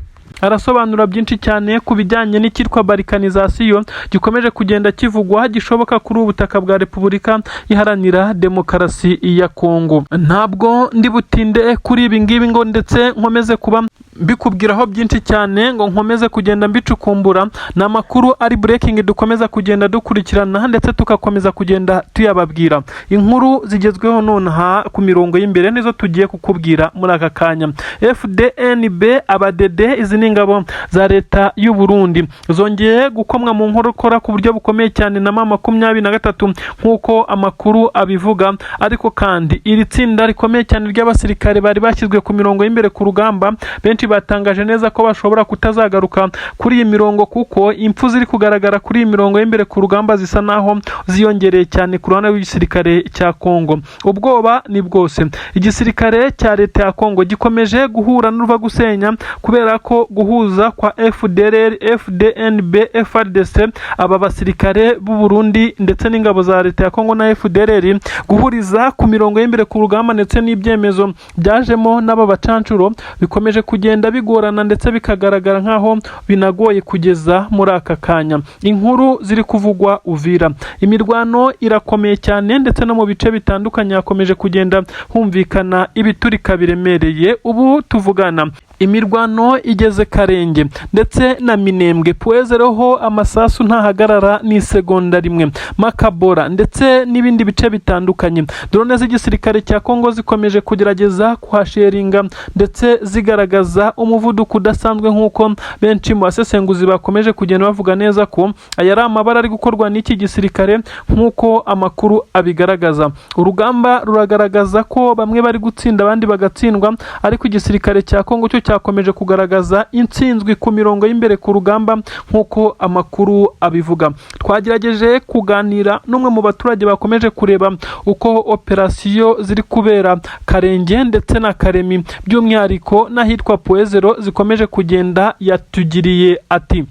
Arasobanura byinshi cyane ku bijyanye n'icyitwa balkanisation gikomeje kugenda kivugwa, gishoboka kuri ubu butaka bwa Repubulika Iharanira Demokarasi ya Kongo. Ntabwo ndi butinde kuri ibi ngibi ngo ndetse nkomeze kuba mbikubwiraho byinshi cyane, ngo nkomeze kugenda mbicukumbura. Ni amakuru ari breaking dukomeza kugenda dukurikirana ndetse tugakomeza kugenda tuyababwira. Inkuru zigezweho nonaha ku mirongo y'imbere nizo tugiye kukubwira muri aka kanya. FDNB, abadede, izi ni ingabo za leta y'u Burundi, zongeye gukomwa mu nkokora ku buryo bukomeye cyane na M23 nk'uko amakuru abivuga. Ariko kandi iri tsinda rikomeye cyane ry'abasirikare bari bashyizwe ku mirongo y'imbere ku rugamba, benshi batangaje neza ko bashobora kutazagaruka kuri iyi mirongo, kuko impfu ziri kugaragara kuri iyi mirongo y'imbere ku rugamba zisa naho ziyongereye cyane ku ruhande rw'igisirikare cya Kongo. Ubwoba ni bwose. Igisirikare cya leta ya Kongo gikomeje guhura n'uruva gusenya, kubera ko guhuza kwa FDLR, FDNB, FARDC, aba basirikare b'u Burundi ndetse n'ingabo za leta ya Kongo na FDLR, guhuriza ku mirongo y'imbere ku rugamba, ndetse n'ibyemezo byajemo n'aba bacancuro, bikomeje kugenda bigorana ndetse bikagaragara nk'aho binagoye kugeza muri aka kanya. Inkuru ziri kuvugwa Uvira, imirwano irakomeye cyane, ndetse no mu bice bitandukanye hakomeje kugenda humvikana ibiturika biremereye. Ubu tuvugana imirwano igeze Karenge ndetse na Minembwe Puwezeroho, amasasu ntahagarara n'isegonda rimwe. Makabora ndetse n'ibindi bice bitandukanye, drone z'igisirikare cya Kongo zikomeje kugerageza kuhasheringa ndetse zigaragaza umuvuduko udasanzwe, nk'uko benshi mu basesenguzi bakomeje kugenda bavuga neza ko aya ari amabara ari gukorwa n'iki gisirikare. Nk'uko amakuru abigaragaza, urugamba ruragaragaza ko bamwe bari gutsinda, abandi bagatsindwa, ariko igisirikare cya Kongo cyo cyakomeje kugaragaza intsinzwi ku mirongo y'imbere ku rugamba nk'uko amakuru abivuga. Twagerageje kuganira n'umwe mu baturage bakomeje kureba uko operasiyo ziri kubera Karenge ndetse na Karemi, by'umwihariko n'ahitwa Puwezero, zikomeje kugenda. Yatugiriye ati: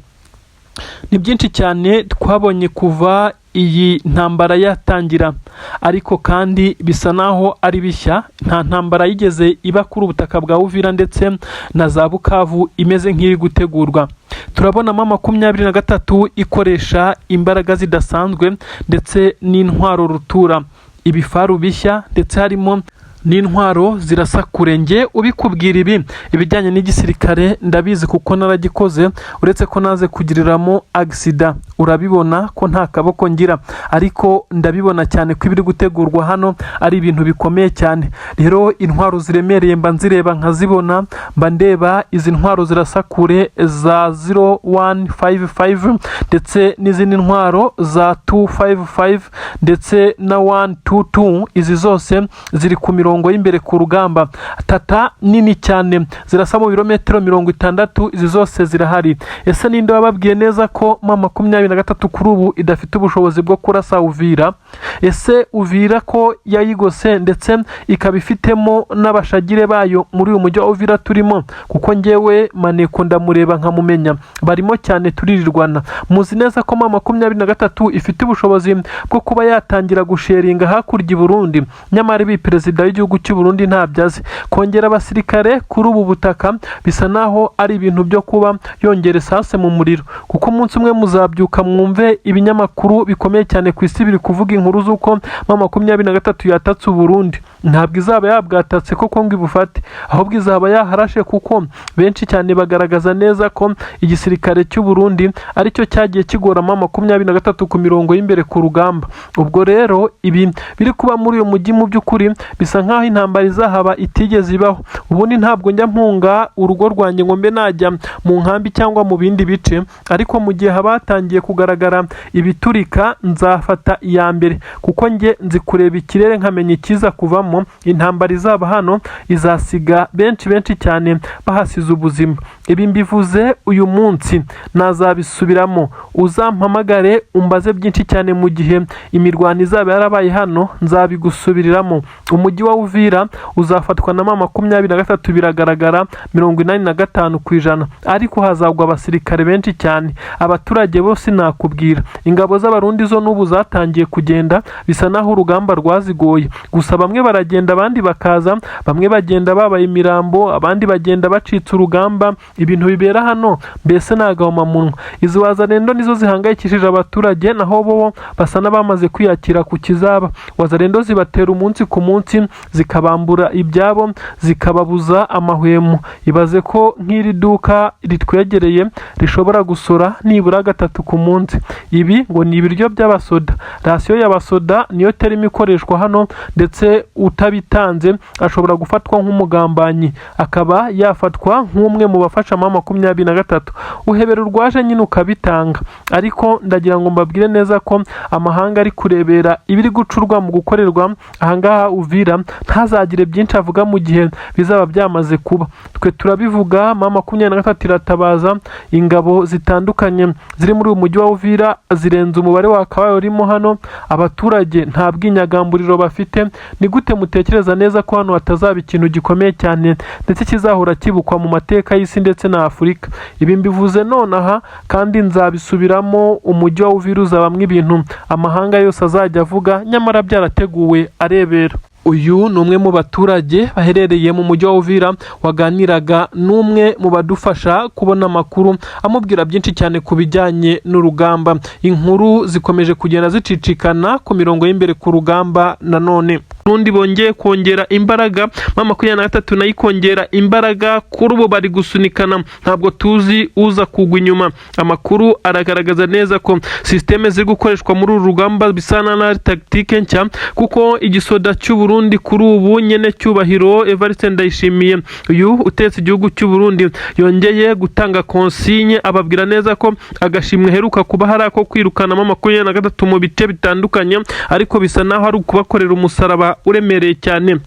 "Ni byinshi cyane twabonye kuva iyi ntambara yatangira, ariko kandi bisa naho ari bishya. Nta ntambara yigeze iba kuri ubutaka bwa Uvira ndetse na za Bukavu imeze nk'iri gutegurwa. Turabonamo 23 ikoresha imbaraga zidasanzwe ndetse n'intwaro rutura, ibifaru bishya, ndetse harimo n'intwaro zirasa kure. Nge ubikubwira ibi, ibijyanye n'igisirikare ndabizi kuko naragikoze, uretse ko naze kugiriramo accident, urabibona ko nta kaboko ngira, ariko ndabibona cyane ko ibiri gutegurwa hano ari ibintu bikomeye cyane. Rero intwaro ziremereye mba nzireba nkazibona, mba ndeba izi ntwaro zirasa kure za 0155 ndetse n'izindi ntwaro za 255 ndetse na 122. Izi zose ziri ku mirongo y'imbere ku rugamba, tata nini cyane zirasa mu birometero 60, izi zose zirahari. Ese ninde wababwiye neza ko M23 kuri ubu idafite ubushobozi bwo kurasa Uvira? Ese Uvira ko yayigose ndetse ikaba ifitemo n'abashagire bayo muri uyu mujyi wa Uvira turimo? Kuko ngewe maneko ndamureba nkamumenya, barimo cyane turirirwana. Muzi neza ko M23 ifite ubushobozi bwo kuba yatangira gusheringa hakurya i Burundi? Nyamara ibi perezida w'igihugu cy'u Burundi ntabyo azi. Kongera abasirikare kuri ubu butaka bisa naho ari ibintu byo kuba yongera esase mu muriro, kuko umunsi umwe muzabyuka mwumve ibinyamakuru bikomeye cyane ku isi biri kuvuga inkuru z'uko M23 yatatse Uburundi. Ntabwo izaba yabwatatse koko ngo ibufate, ahubwo izaba yaharashe, kuko benshi cyane bagaragaza neza ko igisirikare cy'u Burundi aricyo cyagiye kigora M23 ku mirongo y'imbere ku rugamba. Ubwo rero ibi biri kuba muri uyu mujyi mu by'ukuri bisa nk'aho intambara izahaba itigeze ibaho. Ubundi ntabwo njya mpunga urugo rwanjye ngo mbe najya mu nkambi cyangwa mu bindi bice, ariko mu gihe haba hatangiye kugaragara ibiturika nzafata iya mbere, kuko njye nzi kureba ikirere nkamenya ikiza kuvamo. Intambara izaba hano izasiga benshi benshi cyane bahasize ubuzima." Ibi mbivuze uyu munsi, nazabisubiramo. Uzampamagare umbaze byinshi cyane mu gihe imirwano izaba yarabaye hano, nzabigusubiriramo. Umujyi wa Uvira uzafatwa na M23, biragaragara 85%, ariko hazagwa abasirikare benshi cyane. Abaturage bose nakubwira. Ingabo z'Abarundi zo n'ubu zatangiye kugenda, bisa naho urugamba rwazigoye. Gusa bamwe baragenda, abandi bakaza, bamwe bagenda babaye imirambo, abandi bagenda bacitse urugamba. Ibintu bibera hano mbese ni agahomamunwa. Izi Wazalendo nizo zihangayikishije abaturage, naho bo basa n'abamaze kwiyakira ku kizaba. Wazalendo zibatera umunsi ku munsi, zikabambura ibyabo, zikababuza amahwemo. Ibaze ko nk'iri duka ritwegereye rishobora gusora nibura gatatu ku munsi. Ibi ngo ni ibiryo by'abasoda, ration y'abasoda niyo terme ikoreshwa hano, ndetse utabitanze ashobora gufatwa nk'umugambanyi, akaba yafatwa nk'umwe mu bafasha M23. Uhebera urwaje nyine ukabitanga. Ariko ndagira ngo mbabwire neza ko amahanga ari kurebera ibiri gucurwa mu gukorerwa ahangaha Uvira, ntazagire byinshi avuga mu gihe bizaba byamaze kuba. Twe turabivuga, M23 iratabaza. Ingabo zitandukanye ziri muri uyu mujyi wa Uvira zirenze umubare wakabaye urimo hano. Abaturage nta bwinyagamburiro bafite. Ni gute mutekereza neza ko hano hatazaba ikintu gikomeye cyane, ndetse kizahora kibukwa mu mateka y'isi ndetse na Afurika? Ibi mbivuze nonaha kandi nzabisubiramo. Umujyi wa Uvira uzabamwo ibintu amahanga yose azajya avuga, nyamara byarateguwe arebera. Uyu ni umwe mu baturage baherereye mu mujyi wa Uvira waganiraga n'umwe mu badufasha kubona amakuru, amubwira byinshi cyane ku bijyanye n'urugamba. Inkuru zikomeje kugenda zicicikana ku mirongo y'imbere ku rugamba. Nanone n'undi bongeye kongera imbaraga, M23 nayo ikongera imbaraga. Kuri ubu bari gusunikana, ntabwo tuzi uza kugwa inyuma. Amakuru aragaragaza neza ko système ziri gukoreshwa muri uru rugamba bisa n'ari tactique nshya, kuko igisoda cy'u Burundi kuri ubu nyene cyubahiro Evariste Ndayishimiye, uyu utetse igihugu cy'u Burundi, yongeye gutanga consigne, ababwira neza ko agashimwe heruka kuba hari ako kwirukanamo 23 mu bice bitandukanye, ariko bisa naho ari ukubakorera umusaraba uremereye cyane.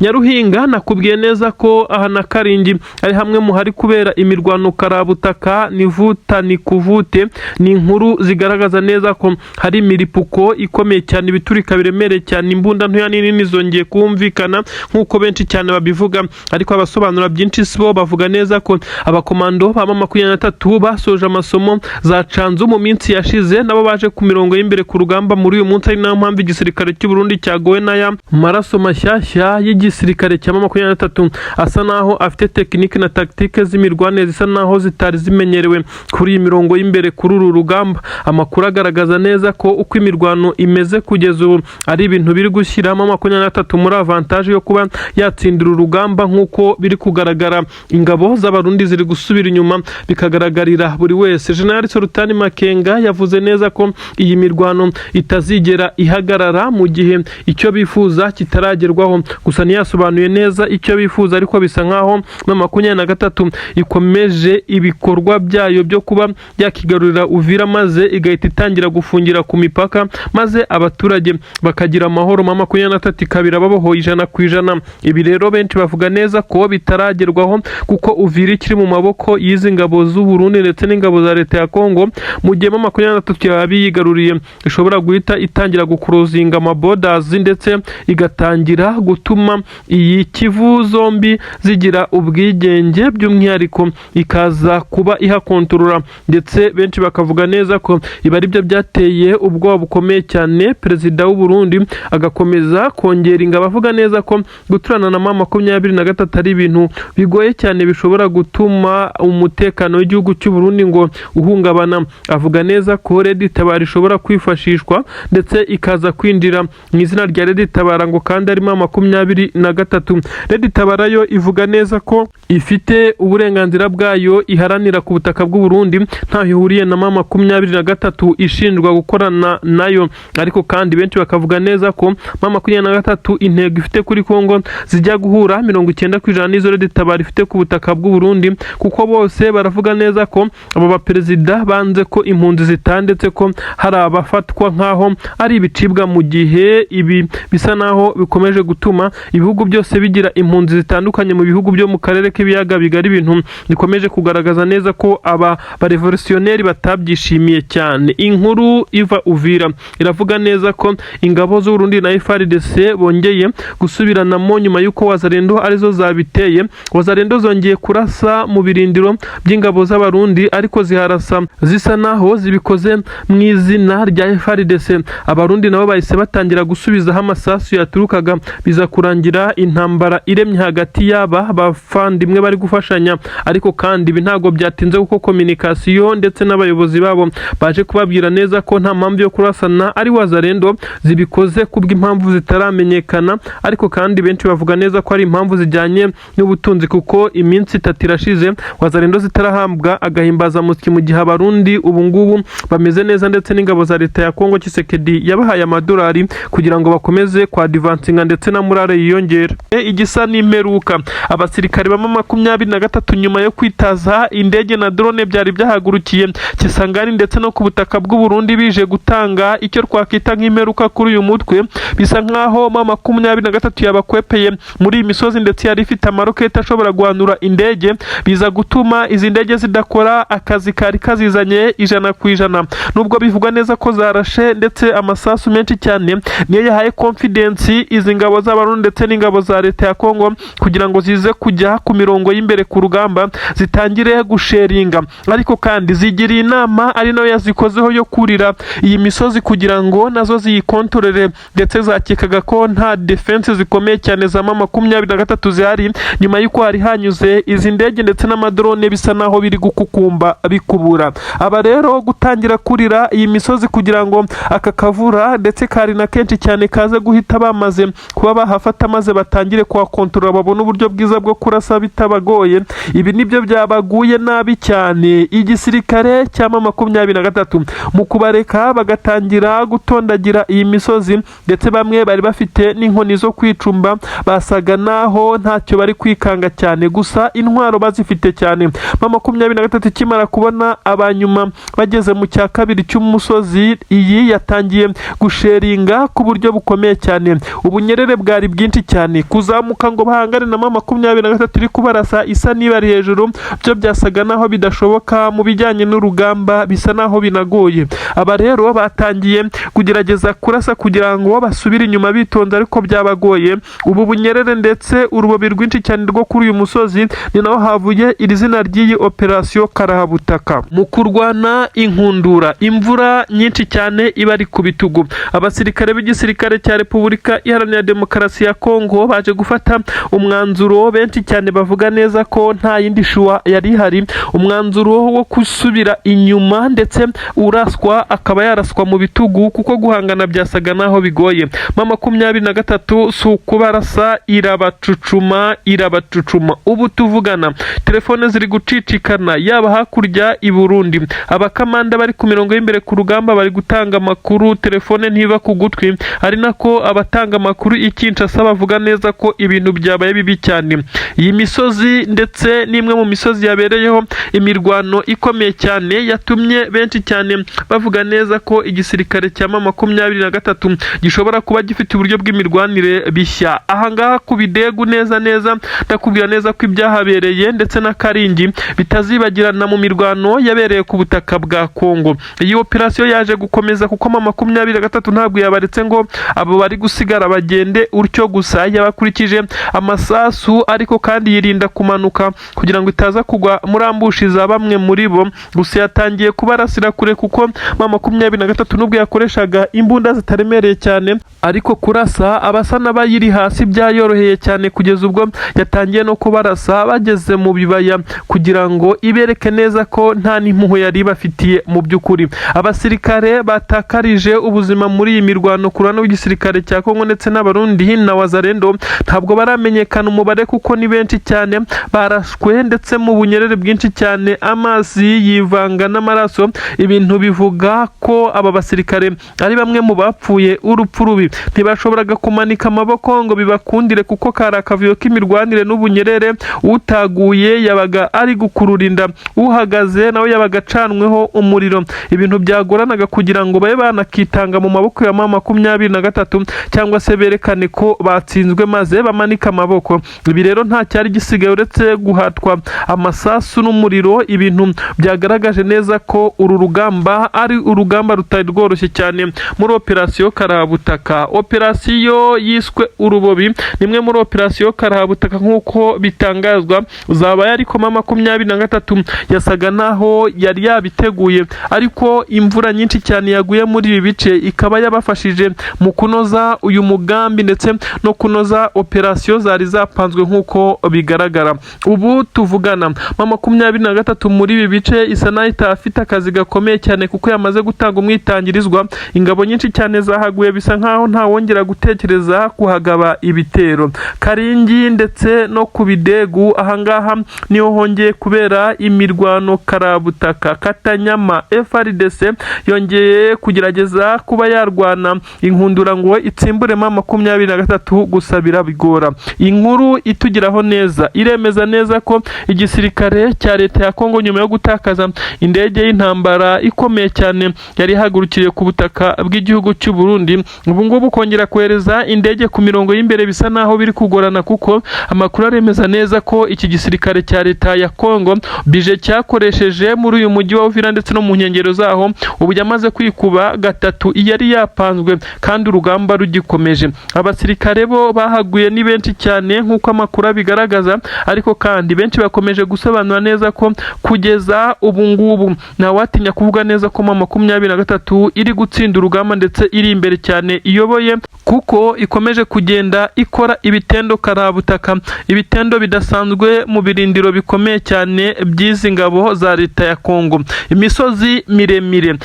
Nyaruhinga, nakubwiye neza ko aha na Karingi ari hamwe mu hari kubera imirwano karabutaka, nivuta ni kuvute. Ni inkuru zigaragaza neza ko hari imiripuko ikomeye cyane, ibiturika biremereye cyane, imbunda ntoya n'inini zongeye kumvikana nk'uko benshi cyane babivuga. Ariko abasobanura byinshi si bo, bavuga neza ko abakomando ba 23 basoje amasomo za Canzu mu minsi yashize, nabo baje ku mirongo y'imbere ku rugamba muri uyu munsi, ari nayo mpamvu igisirikare cy'u Burundi cyagowe n'aya maraso mashyashya y'igisirikare cya 23, asa naho afite technique na tactique z'imirwanire zisa naho zitari zimenyerewe kuri iyi mirongo y'imbere kuri uru rugamba. Amakuru agaragaza neza ko uko imirwano imeze kugeza ubu ari ibintu biri gushyiramo 23 muri avantage yo kuba yatsindira urugamba. Nk'uko biri kugaragara, ingabo z'Abarundi ziri gusubira inyuma, bikagaragarira buri wese. General Sultani Makenga yavuze neza ko iyi mirwano itazigera ihagarara mu gihe icyo bifuza kitaragerwaho. Gusa ntiyasobanuye neza icyo bifuza, ariko bisa nkaho 23 ikomeje ibikorwa byayo byo kuba yakigarurira Uvira, maze igahita itangira gufungira ku mipaka, maze abaturage bakagira amahoro. 23 ikabira babohoye 100%. Ibi rero benshi bavuga neza ko bitaragerwaho, kuko Uvira ikiri mu maboko y'izi ngabo z'u Burundi ndetse n'ingabo za leta ya Kongo. Mu gihe 23 yaba yigaruriye, ishobora guhita itangira guclosinga amaborders, ndetse igatangira gutuma iyi Kivu zombi zigira ubwigenge, by'umwihariko ikaza kuba ihakontorora. Ndetse benshi bakavuga neza ko ibi ari byo byateye ubwoba bukomeye cyane perezida w'u Burundi, agakomeza kongera ingabo, avuga neza ko guturana na 23 ari ibintu bigoye cyane, bishobora gutuma umutekano w'igihugu cy'u Burundi ngo uhungabana. Avuga neza ko Red Tabara ishobora kwifashishwa, ndetse ikaza kwinjira mu izina rya Red Tabara, ngo kandi arimo 23. Red Tabara yo ivuga neza ko ifite uburenganzira bwayo iharanira ku butaka bw'u Burundi, ntaho ihuriye na 23 ishinjwa gukorana nayo. Ariko kandi benshi bakavuga neza ko 23 intego ifite kuri Kongo zijya guhura 90% n'izo Red Tabara ifite ku butaka bw'u Burundi, kuko bose baravuga neza ko abo baperezida banze ko impunzi zitandetse, ko hari abafatwa nk'aho ari ibicibwa, mu gihe ibi bisa naho bikomeje gutuma ibihugu byose bigira impunzi zitandukanye mu bihugu byo mu karere k'ibiyaga bigari, ibintu bikomeje kugaragaza neza ko aba barevolutionneri batabyishimiye cyane. Inkuru iva Uvira iravuga neza ko ingabo z'u Burundi na FARDC bongeye gusubiranamo nyuma y'uko Wazalendo arizo zabiteye. Wazalendo zongeye kurasa mu birindiro by'ingabo z'Abarundi, ariko ziharasa zisa naho zibikoze mu izina rya FARDC. Abarundi nabo bahise batangira gusubizaho amasasu yaturukaga, biza kurangira intambara iremye hagati y'aba bavandimwe bari gufashanya. Ariko kandi ibi ntabwo byatinze, kuko communication ndetse n'abayobozi babo baje kubabwira neza ko nta mpamvu yo kurasana, ari Wazalendo zibikoze kubw'impamvu zitaramenyekana. Ariko kandi benshi bavuga neza ko ari impamvu zijyanye n'ubutunzi, kuko iminsi 3 irashize Wazalendo zitarahambwa agahimbazamusyi, mu gihe Abarundi ubu ngubu bameze neza, ndetse n'ingabo za leta ya Kongo Tshisekedi yabahaye amadolari kugira ngo bakomeze kwa-advancinga ndetse na morale yiyongera. Igisa n'imperuka, abasirikare ba 23 nyuma yo kwitaza indege na drone byari byahagurukiye Kisangani ndetse no ku butaka bw'u Burundi bije gutanga icyo twakwita nk'imperuka kuri uyu mutwe, bisa nkaho M23 yabakwepeye muri iyi misozi, ndetse yari ifite amaroketi ashobora guhanura indege, biza gutuma izi ndege zidakora akazi kari kazizanye 100%, nubwo bivugwa neza ko zarashe, ndetse amasasu menshi cyane niyo yahaye confidence izi ngabo z'Abarundi ndetse n'ingabo za leta ya Kongo kugira ngo zize kujya ku mirongo y'imbere ku rugamba zitangire gusheringa. Ariko kandi zigiriye inama, ari nayo yazikozeho, yo kurira iyi misozi kugira ngo nazo ziyikontorere, ndetse zakekaga ko nta defense zikomeye cyane za M23 zihari, nyuma y'uko hari hanyuze izi ndege ndetse n'amadrone bisa naho biri gukukumba bikubura. Aba rero gutangira kurira iyi misozi kugira ngo aka kavura ndetse kari na kenshi cyane kaze guhita bamaze kuba bahafata, maze batangire kuhakontorora, babone uburyo bwiza bwo kurasa bitabagoye. Ibi nibyo byabaguye nabi cyane. Igisirikare cya M23 mu kubareka bagatangira gutondagira iyi misozi, ndetse bamwe bari bafite n'inkoni zo kwicumba, basaga naho ntacyo bari kwikanga cyane, gusa intwaro bazifite cyane. M23 ikimara kubona abanyuma bageze mu cya kabiri cy'umusozi, iyi yatangiye gusheringa ku buryo bukomeye cyane. Ubunyerere bwari bwinshi cyane, kuzamuka ngo bahangane na M23 iri kubarasa isa n'ibari hejuru, byo byasaga naho bidashoboka. Mu bijyanye n'urugamba bisa naho binagoye. Aba rero batangiye kugerageza kurasa kugira ngo basubire inyuma bitonze, ariko byabagoye. Ubu bunyerere ndetse urubobi rwinshi cyane rwo kuri uyu musozi, ni naho havuye iri zina ry'iyi operasiyo karahabutaka. Mu kurwana inkundura, imvura nyinshi cyane iba ari ku bitugu, abasirikare b'igisirikare cya Repubulika Iharanira Demokarasi ya Kongo baje gufata umwanzuro. Benshi cyane bavuga neza ko nta yindi choix yari ihari, umwanzuro wo gusubira inyuma, ndetse uraswa akaba yaraswa mu bitugu, kuko guhangana byasaga naho bigoye. M23 si ukubarasa, irabacucuma, irabacucuma. Ubu tuvugana telefone ziri gucicikana, yaba hakurya i Burundi abakamanda bari ku mirongo y'imbere ku rugamba bari gutanga amakuru, telefone ntiva ku gutwi, ari nako abatanga amakuru i Kinshasa bavuga neza ko ibintu byabaye bibi cyane. Iyi misozi ndetse n'imwe mu misozi yabereyeho imirwano ikomeye cyane, yatumye benshi cyane bavuga neza ko igisirikare cya M23 gishobora kuba gifite uburyo bw'imirwanire bishya. Ahangaha ku Bidegu neza neza, ndakubwira neza ko ibyahabereye ndetse na Karingi bitazibagirana mu mirwano yabereye ku butaka bwa Kongo. Iyi operasiyo yaje gukomeza, kuko M23 ntabwo yabaretse ngo abo bari gusigara bagende utyo gusa. Yabakurikije amasasu, ariko kandi yirinda kumanuka kugira ngo itaza kugwa muri ambush za bamwe muri bo. Gusa yatangiye kubarasira kure, kuko M23 nubwo yakoreshaga imbunda zitaremereye cyane, ariko kurasa abasa n'abayiri hasi byayoroheye cyane, kugeza ubwo yatangiye no kubarasa bageze mu bibaya kugira ngo ibereke neza ko nta n'impuhwe yari ibafitiye. Mu by'ukuri abasirikare batakarije ubuzima muri iyi mirwano ku ruhande rw'igisirikare cya Kongo ndetse n'Abarundi na Wazalendo ntabwo baramenyekana umubare, kuko ni benshi cyane barashwe, ndetse mu bunyerere bwinshi cyane, amazi yivanga n'amaraso. Ibintu bivuga ko aba basirikare ari bamwe mu bapfuye urupfu rubi. Ntibashoboraga kumanika amaboko ngo bibakundire, kuko kari akavuyo k'imirwanire n'ubunyerere. Utaguye yabaga ari gukurura inda, uhagaze nawe yabaga acanweho umuriro. Ibintu byagoranaga kugira ngo babe banakitanga mu maboko ya M23 cyangwa se berekane ko ko batsinzwe maze bamanika amaboko. Ibi rero nta cyari gisigaye uretse guhatwa amasasu n'umuriro, ibintu byagaragaje neza ko uru rugamba ari urugamba rutari rworoshye cyane muri operasiyo Karabutaka. Operasiyo yiswe Urubobi ni imwe muri operasiyo Karabutaka nk'uko bitangazwa zabaye, ariko M23 yasaga naho yari yabiteguye, ariko imvura nyinshi cyane yaguye muri ibi bice ikaba yabafashije mu kunoza uyu mugambi ndetse no kunoza operasiyo zari zapanzwe nk'uko bigaragara. Ubu tuvugana, M23 muri ibi bice isa naho itafite akazi gakomeye cyane, kuko yamaze gutanga umwitangirizwa. Ingabo nyinshi cyane zahaguye, bisa nkaho ntawongera gutekereza kuhagaba ibitero. Karingi ndetse no ku Bidegu, ahangaha niho hongeye kubera imirwano karabutaka. Katanyama, FARDC yongeye kugerageza kuba yarwana inkundura ngo itsimbure M23, gusa birabigora. Inkuru itugeraho neza iremeza neza ko igisirikare cya leta ya Kongo, nyuma yo gutakaza indege y'intambara ikomeye cyane yari ihagurukiriye ku butaka bw'igihugu cy'u Burundi, ubu ngubu kongera kohereza indege ku mirongo y'imbere bisa naho biri kugorana, kuko amakuru aremeza neza ko iki gisirikare cya leta ya Kongo bije cyakoresheje muri uyu mujyi wa Uvira ndetse no mu nkengero zaho ubu yamaze kwikuba gatatu yari yapanzwe, kandi urugamba rugikomeje. Abasirikare bo bahaguye ni benshi cyane nk'uko amakuru abigaragaza, ariko kandi benshi bakomeje gusobanura neza ko kugeza ubu ngubu ntawatinya kuvuga neza ko M23 iri gutsinda urugamba ndetse iri imbere cyane iyoboye, kuko ikomeje kugenda ikora ibitendo karabutaka, ibitendo bidasanzwe mu birindiro bikomeye cyane by'izi ngabo za leta ya Kongo. Imisozi miremire,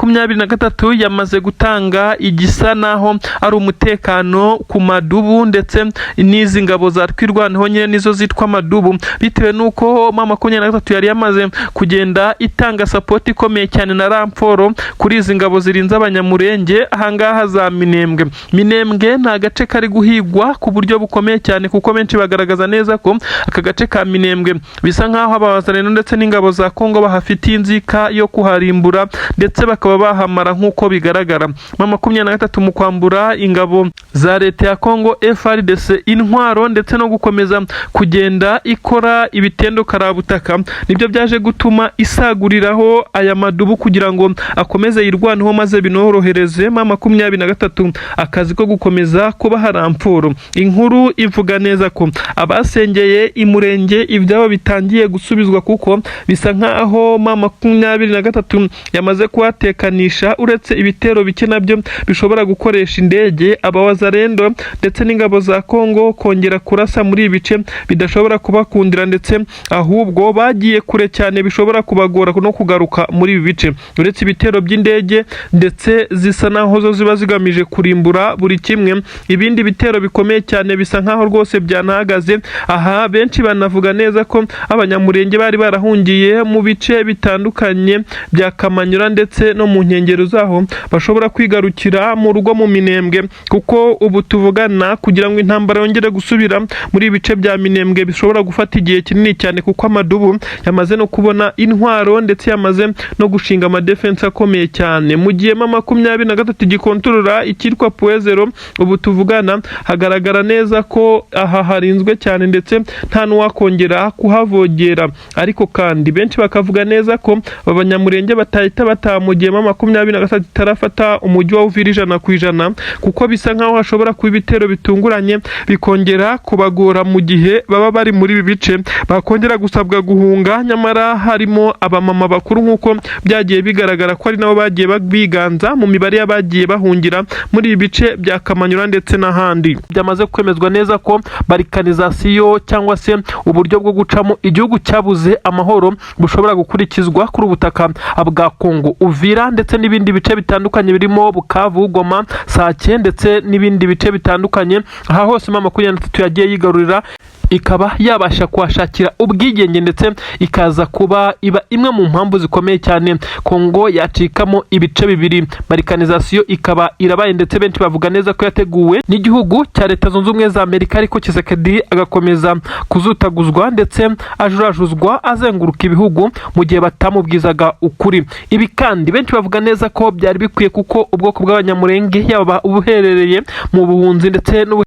M23 yamaze gutanga igisa naho ari umutekano ku madubu, ndetse n'izi ngabo za Twirwaneho nyine nizo zitwa madubu, bitewe n'uko M23 yari yamaze kugenda itanga support ikomeye cyane na renfort kuri izi ngabo zirinze Abanyamurenge ahangaha za Minembwe. Minembwe ni agace kari guhigwa ku buryo bukomeye cyane, kuko benshi bagaragaza neza ko aka gace ka Minembwe bisa nk'aho abazalendo ndetse n'ingabo za Kongo bahafitiye inzika yo kuharimbura ndetse bakaba bahamara nk'uko bigaragara. M23 mu kwambura ingabo za leta ya Kongo FARDC intwaro ndetse no gukomeza kugenda ikora ibitendo karabutaka, nibyo byaje gutuma isaguriraho aya madubu kugira ngo akomeze yirwaneho, maze binorohereze M23 akazi ko gukomeza kubaha renfort. Inkuru ivuga neza ko abasengeye imurenge ibyabo bitangiye gusubizwa, kuko bisa nkaho M23 yamaze kuhatekanisha, uretse ibitero bike nabyo bishobora gukoresha indege. Abawazalendo ndetse n'ingabo za Kongo kongera kurasa muri ibi bice bidashobora kubakundira, ndetse ahubwo bagiye kure cyane bishobora kubagora no kugaruka muri ibi bice, uretse ibitero by'indege ndetse zisa naho zo ziba zigamije kurimbura buri kimwe. Ibindi bitero bikomeye cyane bisa nkaho rwose byanahagaze. Aha benshi banavuga neza ko Abanyamurenge bari barahungiye mu bice bitandukanye bya Kamanyura ndetse no mu nkengero zaho bashobora kwigarukira mu rugo mu Minembwe, kuko ubu tuvugana kugira ngo intambara yongere gusubira muri ibi bice bya Minembwe bishobora gufata igihe kinini cyane, kuko amadubu yamaze no kubona intwaro ndetse yamaze no gushinga amadefense akomeye cyane, mu gihe M23 gikontorora icyitwa Point Zéro. Ubu tuvugana hagaragara neza ko aha harinzwe cyane ndetse nta n'uwakongera kuhavogera, ariko kandi benshi bakavuga neza ko Abanyamurenge batahita bataha mu gihe M23 itarafata umujyi wa Uvira 100%, kuko bisa nkaho hashobora kuba ibitero bitunguranye bikongera kubagora mu gihe baba bari muri ibi bice, bakongera gusabwa guhunga, nyamara harimo abamama bakuru nk'uko byagiye bigaragara ko ari nabo bagiye biganza mu mibare y'abagiye bahungira muri ibi bice bya Kamanyura ndetse n'ahandi. Byamaze kwemezwa neza ko balkanisation, cyangwa se uburyo bwo gucamo igihugu cyabuze amahoro, bushobora gukurikizwa kuri ubutaka bwa Kongo, Uvira ndetse n'ibindi bice bitandukanye birimo Bukavu, Goma, Sake ndetse n'ibindi bice bitandukanye. Aha hose M23 yagiye yigarurira, ikaba yabasha kuhashakira ubwigenge, ndetse ikaza kuba iba imwe mu mpamvu zikomeye cyane Kongo yacikamo ibice bibiri. Balkanisation ikaba irabaye, ndetse benshi bavuga neza ko yateguwe n'igihugu cya Leta Zunze Ubumwe za Amerika, ariko Tshisekedi agakomeza kuzutaguzwa ndetse ajurajuzwa azenguruka ibihugu mu gihe batamubwizaga ukuri. Ibi kandi benshi bavuga neza ko byari bikwiye, kuko ubwoko bw'Abanyamurenge yaba ubuherereye mu buhunzi ndetse n'ubu